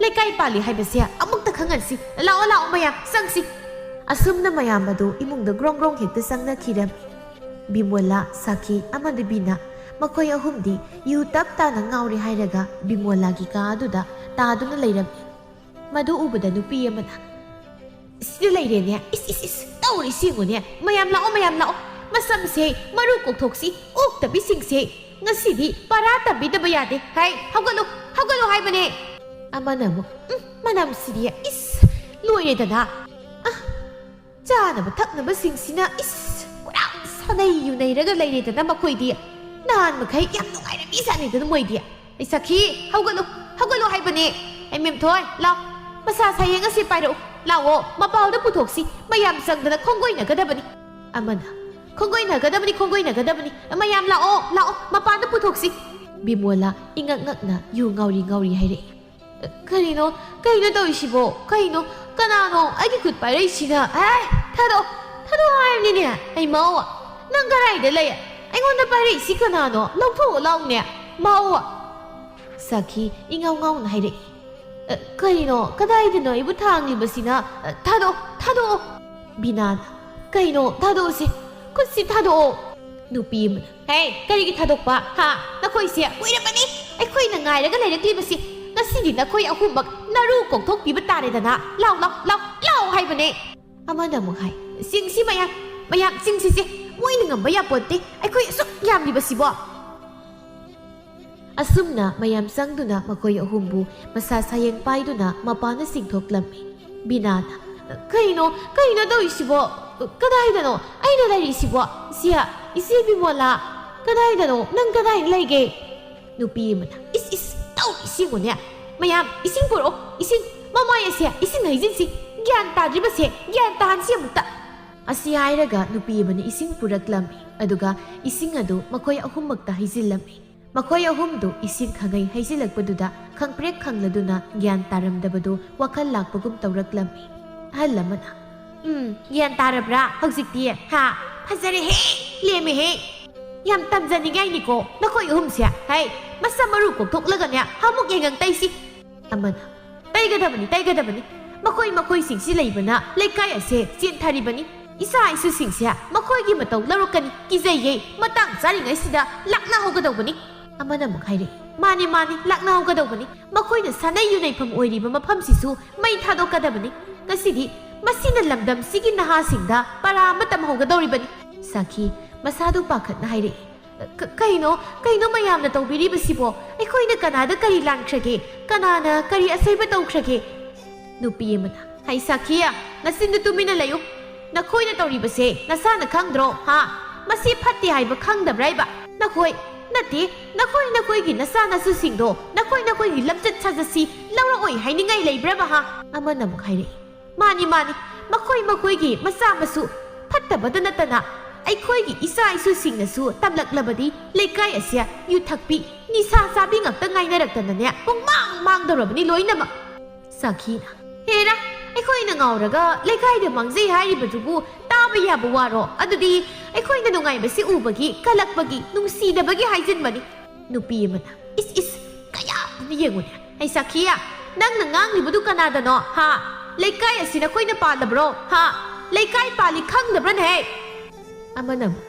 ꯂꯩꯀꯥꯏ ꯄꯥꯜꯂꯤ ꯍꯥꯏꯕꯁꯦ ꯑꯃꯨꯛꯇ ꯈꯪꯍꯟꯁꯤ꯫ ꯂꯥꯛꯑꯣ, ꯂꯥꯛꯑꯣ ꯃꯌꯥꯝ, ꯆꯪꯁꯤ꯫" ꯑꯁꯨꯝꯅ ꯃꯌꯥꯝ ꯑꯗꯨ ꯏꯃꯨꯡꯗ ꯒ꯭ꯔꯣꯡ ꯒ꯭ꯔꯣꯡ ꯍꯦꯛꯇ ꯆꯪꯅꯈꯤꯔꯝꯃꯤ꯫ ꯕꯤꯃꯣꯂꯥ, ꯁꯥꯈꯤ ꯑꯃꯗꯤ ꯕꯤꯅꯥ, ꯃꯈꯣꯏ ꯑꯍꯨꯝꯗꯤ ꯌꯨ ꯇꯞ ꯇꯥꯅ ꯉꯥꯎꯔꯦ ꯍꯥꯏꯔꯒ ꯕꯤꯃꯣꯂꯥꯒꯤ ꯀꯥ ꯑꯗꯨꯗ ꯇꯥꯗꯨꯅ ꯂꯩꯔꯝꯃꯤ꯫ ꯃꯗꯨ ꯎꯕꯗ ꯅꯨꯄꯤ ꯑꯃꯅ, "ꯁꯤꯗ ꯂꯩꯔꯦꯅꯦ꯫ ꯏꯁ, ꯏꯁ, ꯏꯁ, ꯇꯧꯔꯤꯁꯤ ꯌꯦꯡꯉꯨꯅꯦ꯫ ꯃꯌꯥꯝ ꯂꯥꯛꯑꯣ, ꯃꯌꯥꯝ ꯂꯥꯛꯑꯣ꯫ ꯃꯁꯝꯁꯦ ꯃꯔꯨ ꯀꯣꯛꯊꯣꯛꯁꯤ, ꯑꯣꯛꯇꯕꯤꯁꯤꯡꯁꯦ꯫ ꯉꯁꯤꯗꯤ ꯄꯔꯥ ꯇꯝꯕꯤꯗꯕ ꯌꯥꯗꯦ꯫ ꯍꯥꯏ, ꯍꯧꯒꯠꯂꯨ, ꯍꯧꯒꯠꯂꯨ ꯍꯥꯏꯕꯅꯦ꯫" ꯑꯃꯅ ꯑꯃꯨꯛ, "ꯎꯝ, ꯃꯅꯝꯁꯤꯗꯤ, ꯏꯁ, ꯂꯣꯏꯔꯦꯗꯅ꯫ ꯑ, ꯆꯥꯅꯕ ꯊꯛꯅꯕꯁꯤꯡꯁꯤꯅ, ꯏꯁ, ꯄꯨꯔꯥ ꯁꯥꯅꯩ ꯌꯨꯅꯩꯔꯒ ꯂꯩꯔꯦꯗꯅ ꯃꯈꯣꯏꯗꯤ꯫ ꯅꯍꯥꯟ ꯃꯈꯩ ꯌꯥꯝ ꯅꯨꯡꯉꯥꯏꯔꯝꯃꯤ ꯖꯥꯠꯅꯤꯗꯅ ꯃꯣꯏꯗꯤ꯫ ꯑꯩ ꯁꯈꯤ, ꯍꯧꯒꯠꯂꯨ, ꯍꯧꯒꯠꯂꯨ ꯍꯥꯏꯕꯅꯦ꯫ ꯑꯩ ꯃꯦꯝꯊꯣꯏ, ꯂꯥꯎ, ꯃꯁꯥ ꯁꯥꯌꯦꯡ ꯑꯁꯤ ꯄꯥꯏꯔꯛꯎ꯫ ꯂꯥꯛꯑꯣ, ꯃꯄꯥꯜꯗ ꯄꯨꯊꯣꯛꯁꯤ, ꯃꯌꯥꯝ ꯆꯪꯗꯅ ꯈꯣꯡꯒꯣꯏꯅꯒꯗꯕꯅꯤ꯫" ꯑꯃꯅ, "ꯈꯣꯡꯒꯣꯏꯅꯒꯗꯕꯅꯤ, ꯈꯣꯡꯒꯣꯏꯅꯒꯗꯕꯅꯤ꯫ ꯃꯌꯥꯝ ꯂꯥꯛꯑꯣ, ꯂꯥꯛꯑꯣ, ꯃꯄꯥꯟꯗ ꯄꯨꯊꯣꯛꯁꯤ꯫" ꯕꯤꯃꯣꯂꯥ ꯏꯉꯛ ꯉꯛꯅ ꯌꯨ ꯉꯥꯎꯔꯤ ꯉꯥꯎꯔꯤ ꯍꯥꯏꯔꯛꯏ꯫ "ꯀꯔꯤꯅꯣ? ꯀꯩꯅꯣ ꯇꯧꯔꯤꯁꯤꯕꯣ? ꯀꯩꯅꯣ? ꯀꯅꯥꯅꯣ ꯑꯩꯒꯤ ꯈꯨꯠ ꯄꯥꯏꯔꯛꯏꯁꯤꯅ? ꯑꯦ!" ꯊꯥꯗꯣꯛꯑꯣ, ꯊꯥꯗꯣꯛꯑꯣ ꯍꯥꯏꯕꯅꯤꯅꯦ꯫ ꯑꯩ ꯃꯧ, ꯅꯪ ꯀꯗꯥꯏꯗ ꯂꯩ? ꯑꯩꯉꯣꯟꯗ ꯄꯥꯏꯔꯛꯏꯁꯤ ꯀꯅꯥꯅꯣ? ꯂꯧꯊꯣꯛꯑꯣ ꯂꯥꯎꯅꯦ, ꯃꯧ꯫ ꯁꯥꯈꯤ ꯏꯉꯥꯎ ꯉꯥꯎꯅ ꯍꯥꯏꯔꯛꯏ꯫ "ꯑ, ꯀꯩꯅꯣ? ꯀꯗꯥꯏꯗꯅꯣ ꯑꯩꯕꯨ ꯊꯥꯡꯂꯤꯕꯁꯤꯅ? ꯑ, ꯊꯥꯗꯣꯛꯑꯣ, ꯊꯥꯗꯣꯛꯑꯣ!" ꯕꯤꯅꯥꯅ, "ꯀꯩꯅꯣ? ꯊꯥꯗꯣꯛꯑꯣꯁꯦ, ꯈꯨꯠꯁꯤ ꯊꯥꯗꯣꯛꯑꯣ!" ꯅꯨꯄꯤ ꯑꯃꯅ, "ꯍꯦ, ꯀꯔꯤꯒꯤ ꯊꯥꯗꯣꯛꯄ? ꯍꯥ? ꯅꯈꯣꯏꯁꯦ ꯀꯨꯏꯔꯕꯅꯤ ꯑꯩꯈꯣꯏꯅ ꯉꯥꯏꯔꯒ ꯂꯩꯔꯛꯂꯤꯕꯁꯤ꯫ ꯉꯁꯤꯗꯤ ꯅꯈꯣꯏ ꯑꯍꯨꯝꯃꯛ ꯅꯔꯨ ꯀꯣꯛꯊꯣꯛꯄꯤꯕ ꯇꯥꯔꯦꯗꯅ꯫ ꯂꯥꯎ, ꯂꯥꯎ, ꯂꯥꯎ, ꯂꯥꯎ ꯍꯥꯏꯕꯅꯦ!" ꯑꯃꯅ ꯑꯃꯨꯛ ꯍꯥꯏ, "ꯆꯤꯡꯁꯤ ꯃꯌꯥꯝ, ꯃꯌꯥꯝ ꯆꯤꯡꯁꯤꯁꯦ, ꯃꯣꯏꯅ ꯉꯝꯕ ꯌꯥꯄꯣꯟꯇꯦ, ꯑꯩꯈꯣꯏ ꯑꯁꯨꯛ ꯌꯥꯝꯂꯤꯕꯁꯤꯕꯣ!" ꯑꯁꯨꯝꯅ ꯃꯌꯥꯝ ꯆꯪꯗꯨꯅ ꯃꯈꯣꯏ ꯑꯍꯨꯝꯕꯨ ꯃꯁꯥ ꯁꯥꯌꯦꯡ ꯄꯥꯏꯗꯨꯅ ꯃꯄꯥꯟꯗ ꯆꯤꯡꯊꯣꯛꯂꯝꯃꯤ꯫ ꯕꯤꯅꯥꯅ, "ꯀꯩꯅꯣ, ꯀꯩꯅꯣ ꯇꯧꯔꯤꯁꯤꯕꯣ? ꯀꯗꯥꯏꯗꯅꯣ ꯑꯩꯅ ꯂꯩꯔꯤꯁꯤꯕꯣ? ꯁꯤꯌꯥ, ꯏꯆꯦ ꯕꯤꯃꯣꯂꯥ, ꯀꯗꯥꯏꯗꯅꯣ? ꯅꯪ ꯀꯗꯥꯏꯗ ꯂꯩꯒꯦ?" ꯅꯨꯄꯤ ꯑꯃꯅ, "ꯏꯁ, ꯏꯁ, ꯇꯧ, ꯏꯁꯤꯡꯉꯨꯅꯦ꯫ ꯃꯌꯥꯝ, ꯏꯁꯤꯡ ꯄꯨꯔꯛꯑꯣ, ꯏꯁꯤꯡ꯫ ꯃꯃꯥꯏ ꯑꯁꯦ ꯏꯁꯤꯡ ꯍꯩꯖꯤꯟꯁꯤ꯫ ꯒ꯭ꯌꯥꯟ ꯇꯥꯗ꯭ꯔꯤꯕꯁꯦ ꯒ꯭ꯌꯥꯟ ꯇꯥꯍꯟꯁꯤ ꯑꯃꯨꯛꯇ!" ꯑꯁꯤ ꯍꯥꯏꯔꯒ ꯅꯨꯄꯤ ꯑꯃꯅ ꯏꯁꯤꯡ ꯄꯨꯔꯛꯂꯝꯃꯤ, ꯑꯗꯨꯒ ꯏꯁꯤꯡ ꯑꯗꯨ ꯃꯈꯣꯏ ꯑꯍꯨꯝꯃꯛꯇ ꯍꯩꯖꯤꯜꯂꯝꯃꯤ꯫ ꯃꯈꯣꯏ ꯑꯍꯨꯝꯗꯨ ꯏꯁꯤꯡ ꯈꯪꯍꯩ ꯍꯩꯖꯤꯜꯂꯛꯄꯗꯨꯗ ꯈꯪꯄ꯭ꯔꯦꯛ ꯈꯪꯂꯗꯨꯅ ꯒ꯭ꯌꯥꯟ ꯇꯥꯔꯝꯗꯕꯗꯨ ꯋꯥꯈꯜ ꯂꯥꯛꯄꯒꯨꯝ ꯇꯧꯔꯛꯂꯝꯃꯤ꯫ ꯑꯍꯜ ꯑꯃꯅ, "ꯎꯝ, ꯒ꯭ꯌꯥꯟ ꯇꯥꯔꯕ꯭ꯔꯥ ꯍꯧꯖꯤꯛꯇꯤ? ꯍꯥ? ꯐꯖꯔꯦꯍꯦ, ꯂꯦꯝꯃꯦꯍꯦ꯫ ꯌꯥꯝ ꯇꯝꯖꯅꯤꯡꯉꯥꯏꯅꯤꯀꯣ ꯅꯈꯣꯏ ꯑꯍꯨꯝꯁꯦ꯫ ꯍꯩ, ꯃꯁꯝ ꯃꯔꯨ ꯀꯣꯛꯊꯣꯛꯂꯒꯅꯦ ꯍꯥꯃꯨꯛ ꯌꯦꯡꯉꯪ ꯇꯩꯁꯤ!" ꯑꯃꯅ, "ꯇꯩꯒꯗꯕꯅꯤ, ꯇꯩꯒꯗꯕꯅꯤ꯫ ꯃꯈꯣꯏ ꯃꯈꯣꯏꯁꯤꯡꯁꯤ ꯂꯩꯕꯅ ꯂꯩꯀꯥꯏ ꯑꯁꯦ ꯆꯦꯟꯊꯔꯤꯕꯅꯤ꯫ ꯏꯆꯥ ꯏꯁꯨꯁꯤꯡꯁꯦ ꯃꯈꯣꯏꯒꯤ ꯃꯇꯧ ꯂꯧꯔꯛꯀꯅꯤ꯫ ꯀꯤꯖꯩꯌꯦ꯫ ꯃꯇꯥꯡ ꯆꯥꯔꯤꯉꯩꯁꯤꯗ ꯂꯥꯛꯅꯍꯧꯒꯗꯧꯕꯅꯤ!" ꯑꯃꯅ ꯑꯃꯨꯛ ꯍꯥꯏꯔꯛꯏ, "ꯃꯥꯅꯤ, ꯃꯥꯅꯤ, ꯂꯥꯛꯅꯍꯧꯒꯗꯧꯕꯅꯤ꯫ ꯃꯈꯣꯏꯅ ꯁꯥꯟꯅꯩ ꯌꯨꯅꯩꯐꯝ ꯑꯣꯏꯔꯤꯕ ꯃꯐꯝꯁꯤꯁꯨ ꯃꯩ ꯊꯥꯗꯣꯛꯀꯗꯕꯅꯤ꯫ ꯉꯁꯤꯗꯤ ꯃꯁꯤꯅ ꯂꯝꯗꯝꯁꯤꯒꯤ ꯅꯍꯥꯁꯤꯡꯗ ꯄꯔꯥ ꯑꯃ ꯇꯝꯍꯧꯒꯗꯧꯔꯤꯕꯅꯤ!" ꯁꯥꯈꯤ ꯃꯁꯥꯗꯨ ꯄꯥꯈꯠꯅ ꯍꯥꯏꯔꯛꯏ, "ꯀ-, ꯀꯩꯅꯣ, ꯀꯩꯅꯣ ꯃꯌꯥꯝꯅ ꯇꯧꯕꯤꯔꯤꯕꯁꯤꯕꯣ? ꯑꯩꯈꯣꯏꯅ ꯀꯅꯥꯗ ꯀꯔꯤ ꯂꯥꯟꯈ꯭ꯔꯒꯦ? ꯀꯅꯥꯅ ꯀꯔꯤ ꯑꯁꯣꯏꯕ ꯇꯧꯈ꯭ꯔꯒꯦ?" ꯅꯨꯄꯤ ꯑꯃꯅ, "ꯍꯩ ꯁꯥꯈꯤꯌꯥ, ꯅꯆꯤꯟꯗꯨ ꯇꯨꯃꯤꯟꯅ ꯂꯩꯌꯨ꯫ ꯅꯈꯣꯏꯅ ꯇꯧꯔꯤꯕꯁꯦ ꯅꯁꯥꯅ ꯈꯪꯗ꯭ꯔꯣ? ꯍꯥ? ꯃꯁꯤ ꯐꯠꯇꯦ ꯍꯥꯏꯕ ꯈꯪꯗꯕ꯭ꯔꯥ ꯍꯥꯏꯕ? ꯅꯈꯣꯏ, ꯅꯠꯇꯦ, ꯅꯈꯣꯏ ꯅꯈꯣꯏꯒꯤ ꯅꯆꯥ ꯅꯁꯨꯁꯤꯡꯗꯣ ꯅꯈꯣꯏ ꯅꯈꯣꯏꯒꯤ ꯂꯝꯆꯠ ꯁꯥꯖꯠꯁꯤ ꯂꯧꯔꯛꯑꯣꯏ ꯍꯥꯏꯅꯤꯡꯉꯥꯏ ꯂꯩꯕ꯭ꯔꯕ, ꯍꯥ?" ꯑꯃꯅ ꯑꯃꯨꯛ ꯍꯥꯏꯔꯛꯏ, "ꯃꯥꯅꯤ, ꯃꯥꯅꯤ, ꯃꯈꯣꯏ ꯃꯈꯣꯏꯒꯤ ꯃꯆꯥ ꯃꯁꯨ ꯐꯠꯇꯕꯗ ꯅꯠꯇꯅ ꯑꯩꯈꯣꯏꯒꯤ ꯏꯆꯥ ꯏꯁꯨꯁꯤꯡꯅꯁꯨ ꯇꯝꯂꯛꯂꯕꯗꯤ ꯂꯩꯀꯥꯏ ꯑꯁꯦ ꯌꯨ ꯊꯛꯄꯤ, ꯅꯤꯁꯥ ꯆꯥꯕꯤ ꯉꯥꯛꯇ ꯉꯥꯏꯅꯔꯛꯇꯅꯅꯦ ꯄꯨꯡꯃꯥꯡ ꯃꯥꯡꯗꯧꯔꯕꯅꯤ ꯂꯣꯏꯅꯃꯛ!" ꯁꯥꯈꯤꯅ, "ꯍꯦꯔꯥ, ꯑꯩꯈꯣꯏꯅ ꯉꯥꯎꯔꯒ ꯂꯩꯀꯥꯏꯗ ꯃꯥꯡꯖꯩ ꯍꯥꯏꯔꯤꯕꯗꯨꯕꯨ ꯇꯥꯕ ꯌꯥꯕ ꯋꯥꯔꯣ? ꯑꯗꯨꯗꯤ ꯑꯩꯈꯣꯏꯅ ꯅꯨꯡꯉꯥꯏꯕꯁꯤ ꯎꯕꯒꯤ ꯀꯜꯂꯛꯄꯒꯤ ꯅꯨꯡꯁꯤꯗꯕꯒꯤ ꯍꯥꯏꯖꯤꯟꯕꯅꯤ꯫ ꯅꯨꯄꯤ ꯑꯃꯅ, "ꯏꯁ ꯏꯁ, ꯀꯌꯥ ꯌꯦꯡꯉꯨꯅꯦ꯫ ꯑꯩ ꯁꯥꯈꯤꯌꯥ, ꯅꯪꯅ ꯉꯥꯡꯂꯤꯕꯗꯨ ꯀꯅꯥꯗꯅꯣ? ꯍꯥ? ꯂꯩꯀꯥꯏ ꯑꯁꯤ ꯅꯈꯣꯏꯅ ꯄꯥꯜꯂꯕ꯭ꯔꯣ? ꯍꯥ? ꯂꯩꯀꯥꯏ ꯄꯥꯜꯂꯤ ꯈꯪꯗꯕ꯭ꯔꯅꯦ?" ꯑꯃꯅ ꯑꯃꯨꯛ,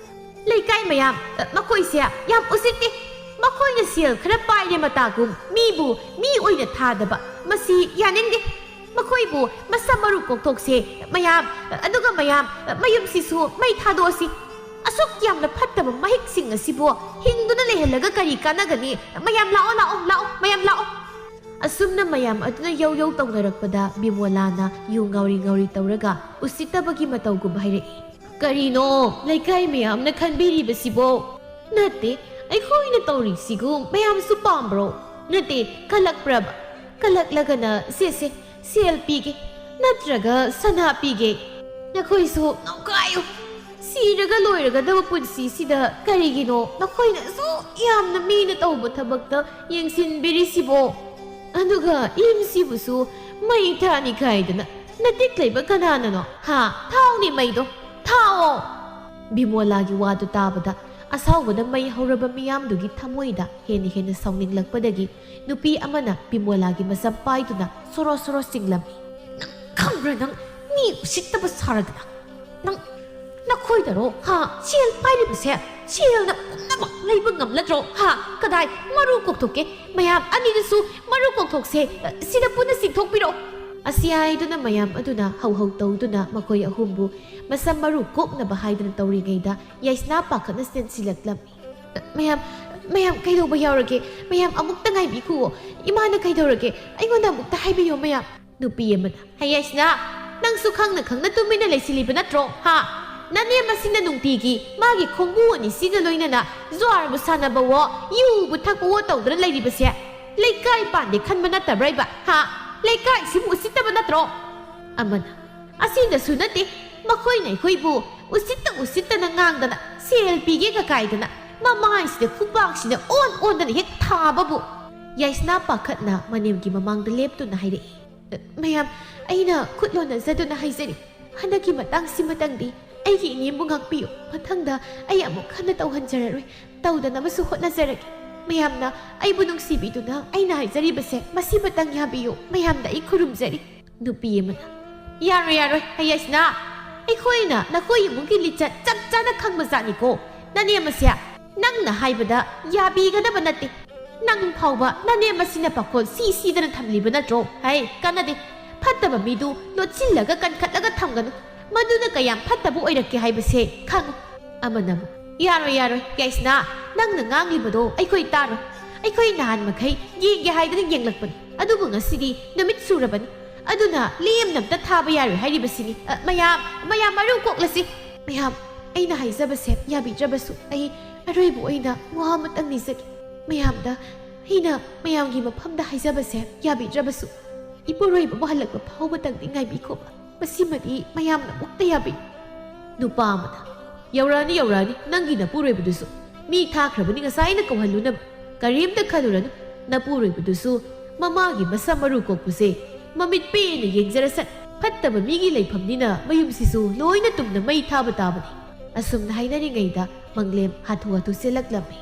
"ꯂꯩꯀꯥꯏ ꯃꯌꯥꯝ, ꯃꯈꯣꯏꯁꯦ ꯌꯥꯝ ꯎꯁꯤꯠꯇꯦ꯫ ꯃꯈꯣꯏꯅ ꯁꯦꯜ ꯈꯔ ꯄꯥꯏꯔꯦ ꯃꯇꯥꯒꯨꯝ ꯃꯤꯕꯨ ꯃꯤ ꯑꯣꯏꯅ ꯊꯥꯗꯕ, ꯃꯁꯤ ꯌꯥꯅꯤꯡꯗꯦ꯫ ꯃꯈꯣꯏꯕꯨ ꯃꯁꯝ ꯃꯔꯨ ꯀꯣꯛꯊꯣꯛꯁꯦ ꯃꯌꯥꯝ, ꯑꯗꯨꯒ ꯃꯌꯥꯝ ꯃꯌꯨꯝꯁꯤꯁꯨ ꯃꯩ ꯊꯥꯗꯣꯛꯑꯁꯤ꯫ ꯑꯁꯨꯛ ꯌꯥꯝꯅ ꯐꯠꯇꯕ ꯃꯍꯤꯛꯁꯤꯡ ꯑꯁꯤꯕꯨ ꯍꯤꯡꯗꯨꯅ ꯂꯩꯍꯜꯂꯒ ꯀꯔꯤ ꯀꯥꯟꯅꯒꯅꯤ? ꯃꯌꯥꯝ ꯂꯥꯛꯑꯣ, ꯂꯥꯛꯑꯣ, ꯂꯥꯛꯑꯣ, ꯃꯌꯥꯝ ꯂꯥꯛꯑꯣ!" ꯑꯁꯨꯝꯅ ꯃꯌꯥꯝ ꯑꯗꯨꯅ ꯌꯧ ꯌꯧ ꯇꯧꯅꯔꯛꯄꯗ ꯕꯤꯃꯣꯂꯥꯅ ꯌꯨ ꯉꯥꯎꯔꯤ ꯉꯥꯎꯔꯤ ꯇꯧꯔꯒ ꯎꯁꯤꯠꯇꯕꯒꯤ ꯃꯇꯧꯒꯨꯝ ꯍꯥꯏꯔꯛꯏ, "ꯀꯔꯤꯅꯣ? ꯂꯩꯀꯥꯏ ꯃꯌꯥꯝꯅ ꯈꯟꯕꯤꯔꯤꯕꯁꯤꯕꯣ? ꯅꯠꯇꯦ, ꯑꯩꯈꯣꯏꯅ ꯇꯧꯔꯤꯁꯤꯒꯨꯝ ꯃꯌꯥꯝꯁꯨ ꯄꯥꯝꯕ꯭ꯔꯣ? ꯅꯠꯇꯦ, ꯀꯜꯂꯛꯄ꯭ꯔꯕ? ꯀꯜꯂꯛꯂꯒꯅ ꯁꯦ ꯁꯦ, ꯁꯦꯜ ꯄꯤꯒꯦ꯫ ꯅꯠꯇ꯭ꯔꯒ ꯁꯅꯥ ꯄꯤꯒꯦ꯫ ꯅꯈꯣꯏꯁꯨ ꯉꯥꯎꯈꯥꯏꯌꯨ꯫ ꯁꯤꯔꯒ ꯂꯣꯏꯔꯒꯗꯕ ꯄꯨꯟꯁꯤꯁꯤꯗ ꯀꯔꯤꯒꯤꯅꯣ ꯅꯈꯣꯏꯅ ꯑꯁꯨꯛ ꯌꯥꯝꯅ ꯃꯤꯅ ꯇꯧꯕ ꯊꯕꯛꯇ ꯌꯦꯡꯁꯤꯟꯕꯤꯔꯤꯁꯤꯕꯣ? ꯑꯗꯨꯒ ꯌꯨꯝꯁꯤꯕꯨꯁꯨ ꯃꯩ ꯊꯥꯅꯤ ꯈꯥꯏꯗꯅ ꯅꯇꯤꯛ ꯂꯩꯕ ꯀꯅꯥꯅꯅꯣ? ꯍꯥ? ꯊꯥꯎꯅꯦ ꯃꯩꯗꯣ, ꯊꯥꯎꯑꯣ!" ꯕꯤꯃꯣꯂꯥꯒꯤ ꯋꯥꯗꯨ ꯇꯥꯕꯗ ꯑꯁꯥꯎꯕꯅ ꯃꯩ ꯍꯧꯔꯕ ꯃꯤꯌꯥꯝꯗꯨꯒꯤ ꯊꯃꯣꯏꯗ ꯍꯦꯟꯅ ꯍꯦꯟꯅ ꯁꯥꯎꯅꯤꯡꯂꯛꯄꯗꯒꯤ ꯅꯨꯄꯤ ꯑꯃꯅ ꯕꯤꯃꯣꯂꯥꯒꯤ ꯃꯁꯝ ꯄꯥꯏꯗꯨꯅ ꯁꯣꯔꯣ ꯁꯣꯔꯣ ꯆꯤꯡꯂꯝꯃꯤ꯫ "ꯅꯪ ꯈꯪꯕ꯭ꯔꯥ ꯅꯪ? ꯃꯤ ꯎꯁꯤꯠꯇꯕ ꯁꯥꯔꯗꯅ꯫ ꯅꯪ, ꯅꯈꯣꯏꯗꯔꯣ? ꯍꯥ? ꯁꯦꯜ ꯄꯥꯏꯔꯤꯕꯁꯦ ꯁꯦꯜꯅ ꯄꯨꯝꯅꯃꯛ ꯂꯩꯕ ꯉꯝꯂꯗ꯭ꯔꯣ? ꯍꯥ? ꯀꯗꯥꯏ? ꯃꯔꯨ ꯀꯣꯛꯊꯣꯛꯀꯦ꯫ ꯃꯌꯥꯝ ꯑꯅꯤꯗꯨꯁꯨ ꯃꯔꯨ ꯀꯣꯛꯊꯣꯛꯁꯦ꯫ ꯁꯤꯗ ꯄꯨꯟꯅ ꯆꯤꯡꯊꯣꯛꯄꯤꯔꯣ!" ꯑꯁꯤ ꯍꯥꯏꯗꯨꯅ ꯃꯌꯥꯝ ꯑꯗꯨꯅ ꯍꯧ ꯍꯧ ꯇꯧꯗꯨꯅ ꯃꯈꯣꯏ ꯑꯍꯨꯝꯕꯨ ꯃꯁꯝ ꯃꯔꯨ ꯀꯣꯛꯅꯕ ꯍꯥꯏꯗꯨꯅ ꯇꯧꯔꯤꯉꯩꯗ ꯌꯥꯏꯁꯅꯥ ꯄꯥꯈꯠꯅ ꯆꯦꯟꯁꯤꯜꯂꯛꯂꯝꯃꯤ꯫ "ꯃꯌꯥꯝ, ꯃꯌꯥꯝ ꯀꯩꯗꯧꯕ ꯌꯥꯎꯔꯒꯦ? ꯃꯌꯥꯝ ꯑꯃꯨꯛꯇ ꯉꯥꯏꯕꯤꯈꯨꯋꯣ꯫ ꯏꯃꯥꯅ ꯀꯩꯗꯧꯔꯒꯦ? ꯑꯩꯉꯣꯟꯗ ꯑꯃꯨꯛꯇ ꯍꯥꯏꯕꯤꯌꯣ ꯃꯌꯥꯝ!" ꯅꯨꯄꯤ ꯑꯃꯅ, "ꯍꯩ ꯌꯥꯏꯁꯅꯥ, ꯅꯪꯁꯨ ꯈꯪꯅ ꯈꯪꯅ ꯇꯨꯃꯤꯟꯅ ꯂꯩꯁꯤꯜꯂꯤꯕ ꯅꯠꯇ꯭ꯔꯣ? ꯍꯥ? ꯅꯅꯦꯝ ꯑꯁꯤꯅ ꯅꯨꯡꯇꯤꯒꯤ ꯃꯥꯒꯤ ꯈꯣꯡꯕꯨ ꯑꯅꯤꯁꯤꯒ ꯂꯣꯏꯅꯅ ꯖ꯭ꯋꯥꯔꯕꯨ ꯁꯥꯟꯅꯕꯋꯣ, ꯌꯨꯕꯨ ꯊꯛꯄꯋꯣ ꯇꯧꯗꯨꯅ ꯂꯩꯔꯤꯕꯁꯦ ꯂꯩꯀꯥꯏ ꯄꯥꯟꯗꯦ ꯈꯟꯕ ꯅꯠꯇꯕ꯭ꯔꯥ ꯏꯕ? ꯍꯥ? ꯂꯩꯀꯥꯏꯁꯤꯕꯨ ꯎꯁꯤꯠꯇꯕ ꯅꯠꯇ꯭ꯔꯣ?" ꯑꯃꯅ, "ꯑꯁꯤꯗꯁꯨ ꯅꯠꯇꯦ, ꯃꯈꯣꯏꯅ ꯑꯩꯈꯣꯏꯕꯨ ꯎꯁꯤꯠꯇ ꯎꯁꯤꯠꯇꯅ ꯉꯥꯡꯗꯅ ꯁꯦꯜ ꯄꯤꯒꯦꯒ ꯀꯥꯏꯗꯅ ꯃꯃꯥꯏꯁꯤꯗ ꯈꯨꯄꯥꯛꯁꯤꯅ ꯑꯣꯟ ꯑꯣꯟꯗꯅ ꯍꯦꯛ ꯊꯥꯕꯕꯨ!" ꯌꯥꯏꯁꯅꯥ ꯄꯥꯈꯠꯅ ꯃꯅꯦꯝꯒꯤ ꯃꯃꯥꯡꯗ ꯂꯦꯞꯇꯨꯅ ꯍꯥꯏꯔꯛꯏ꯫ ꯃꯌꯥꯝ, ꯑꯩꯅ ꯈꯨꯠ ꯂꯣꯟꯅꯖꯗꯨꯅ ꯍꯥꯏꯖꯔꯤ, ꯍꯟꯗꯛꯀꯤ ꯃꯇꯥꯡꯁꯤꯃꯇꯪꯗꯤ ꯑꯩꯒꯤ ꯏꯅꯦꯕꯨ ꯉꯥꯛꯄꯤꯌꯨ꯫ ꯃꯊꯪꯗ ꯑꯩ ꯑꯃꯨꯛ ꯍꯟꯅ ꯇꯧꯍꯟꯖꯔꯔꯣꯏ, ꯇꯧꯗꯅꯕꯁꯨ ꯍꯣꯠꯅꯖꯔꯒꯦ꯫ ꯃꯌꯥꯝꯅ ꯑꯩꯕꯨ ꯅꯨꯡꯁꯤꯕꯤꯗꯨꯅ ꯑꯩꯅ ꯍꯥꯏꯖꯔꯤꯕꯁꯦ ꯃꯁꯤꯃꯇꯪ ꯌꯥꯕꯤꯌꯨ꯫ ꯃꯌꯥꯝꯗ ꯑꯩ ꯈꯨꯔꯨꯝꯖꯔꯤ꯫ ꯅꯨꯄꯤ ꯑꯃꯅ, "ꯌꯥꯔꯣꯏ, ꯌꯥꯔꯣꯏ, ꯌꯥꯏꯁꯅꯥ, ꯑꯩꯈꯣꯏꯅ ꯅꯈꯣꯏ ꯏꯃꯨꯡꯒꯤ ꯂꯤꯆꯠ ꯆꯞ ꯆꯥꯅ ꯈꯪꯕ ꯖꯥꯠꯅꯤꯀꯣ꯫ ꯅꯅꯦꯝ ꯑꯁꯦ ꯅꯪꯅ ꯍꯥꯏꯕꯗ ꯌꯥꯕꯤꯒꯗꯕ ꯅꯠꯇꯦ꯫ ꯅꯪ ꯐꯥꯎꯕ ꯅꯅꯦꯝ ꯑꯁꯤꯅ ꯄꯥꯈꯣꯜ ꯁꯤ ꯁꯤꯗꯅ ꯊꯝꯂꯤꯕ ꯅꯠꯇ꯭ꯔꯣ? ꯍꯩ, ꯀꯥꯟꯅꯗꯦ꯫ ꯐꯠꯇꯕ ꯃꯤꯗꯨ ꯂꯣꯠꯁꯤꯜꯂꯒ ꯀꯟꯈꯠꯂꯒ ꯊꯝꯒꯅꯨ꯫ ꯃꯗꯨꯅ ꯀꯌꯥꯝ ꯐꯠꯇꯕ ꯑꯣꯏꯔꯛꯀꯦ ꯍꯥꯏꯕꯁꯦ ꯈꯪꯉꯨ꯫" ꯑꯃꯅ ꯑꯃꯨꯛ, "ꯌꯥꯔꯣꯏ, ꯌꯥꯔꯣꯏ, ꯌꯥꯏꯁꯅꯥ, ꯅꯪꯅ ꯉꯥꯡꯂꯤꯕꯗꯣ ꯑꯩꯈꯣꯏ ꯇꯥꯔꯣꯏ꯫ ꯑꯩꯈꯣꯏ ꯅꯍꯥꯟ ꯃꯈꯩ ꯌꯦꯡꯒꯦ ꯍꯥꯏꯗꯅ ꯌꯦꯡꯂꯛꯄꯅꯤ, ꯑꯗꯨꯕꯨ ꯉꯁꯤꯗꯤ ꯅꯨꯃꯤꯠ ꯁꯨꯔꯕꯅꯤ꯫ ꯑꯗꯨꯅ ꯂꯦꯝꯅ ꯑꯝꯇ ꯊꯥꯕ ꯌꯥꯔꯣꯏ ꯍꯥꯏꯔꯤꯕꯁꯤꯅꯤ꯫ ꯑ, ꯃꯌꯥꯝ, ꯃꯌꯥꯝ ꯃꯔꯨ ꯀꯣꯛꯂꯁꯤ꯫" ꯃꯌꯥꯝ, ꯑꯩꯅ ꯍꯥꯏꯖꯕꯁꯦ ꯌꯥꯕꯤꯗ꯭ꯔꯕꯁꯨ ꯑꯩ ꯑꯔꯣꯏꯕ ꯑꯣꯏꯅ ꯋꯥ ꯑꯃꯇꯪ ꯅꯤꯖꯒꯦ꯫ ꯃꯌꯥꯝꯗ, ꯑꯩꯅ ꯃꯌꯥꯝꯒꯤ ꯃꯐꯝꯗ ꯍꯥꯏꯖꯕꯁꯦ ꯌꯥꯕꯤꯗ꯭ꯔꯕꯁꯨ, ꯏꯄꯨꯔꯣꯏꯕꯕꯨ ꯍꯜꯂꯛꯄ ꯐꯥꯎꯕꯇꯪꯗꯤ ꯉꯥꯏꯕꯤꯈꯣꯕ꯫ ꯃꯁꯤꯃꯗꯤ ꯃꯌꯥꯝꯅ ꯑꯃꯨꯛꯇ ꯌꯥꯕꯤꯌꯨ꯫ ꯅꯨꯄꯥ ꯑꯃꯅ, "ꯌꯧꯔꯛꯑꯅꯤ, ꯌꯧꯔꯛꯑꯅꯤ, ꯅꯪꯒꯤ ꯅꯄꯨꯔꯣꯏꯕꯗꯨꯁꯨ꯫ ꯃꯤ ꯊꯥꯈ꯭ꯔꯕꯅꯤ ꯉꯁꯥꯏꯅ ꯀꯧꯍꯜꯂꯨꯅꯕ꯫ ꯀꯔꯤꯝꯇ ꯈꯜꯂꯨꯔꯅꯨ, ꯅꯄꯨꯔꯣꯏꯕꯗꯨꯁꯨ ꯃꯃꯥꯒꯤ ꯃꯁꯝ ꯃꯔꯨ ꯀꯣꯛꯄꯁꯦ ꯃꯃꯤꯠ ꯄꯦꯟꯅ ꯌꯦꯡꯖꯔꯁꯅꯨ꯫ ꯐꯠꯇꯕ ꯃꯤꯒꯤ ꯂꯩꯐꯝꯅꯤꯅ ꯃꯌꯨꯝꯁꯤꯁꯨ ꯂꯣꯏꯅ ꯇꯨꯝꯅ ꯃꯩ ꯊꯥꯕ ꯇꯥꯕꯅꯤ꯫" ꯑꯁꯨꯝꯅ ꯍꯥꯏꯅꯔꯤꯉꯩꯗ ꯃꯪꯂꯦꯝ ꯍꯥꯊꯨ ꯍꯥꯊꯨ ꯆꯦꯜꯂꯛꯂꯝꯃꯤ꯫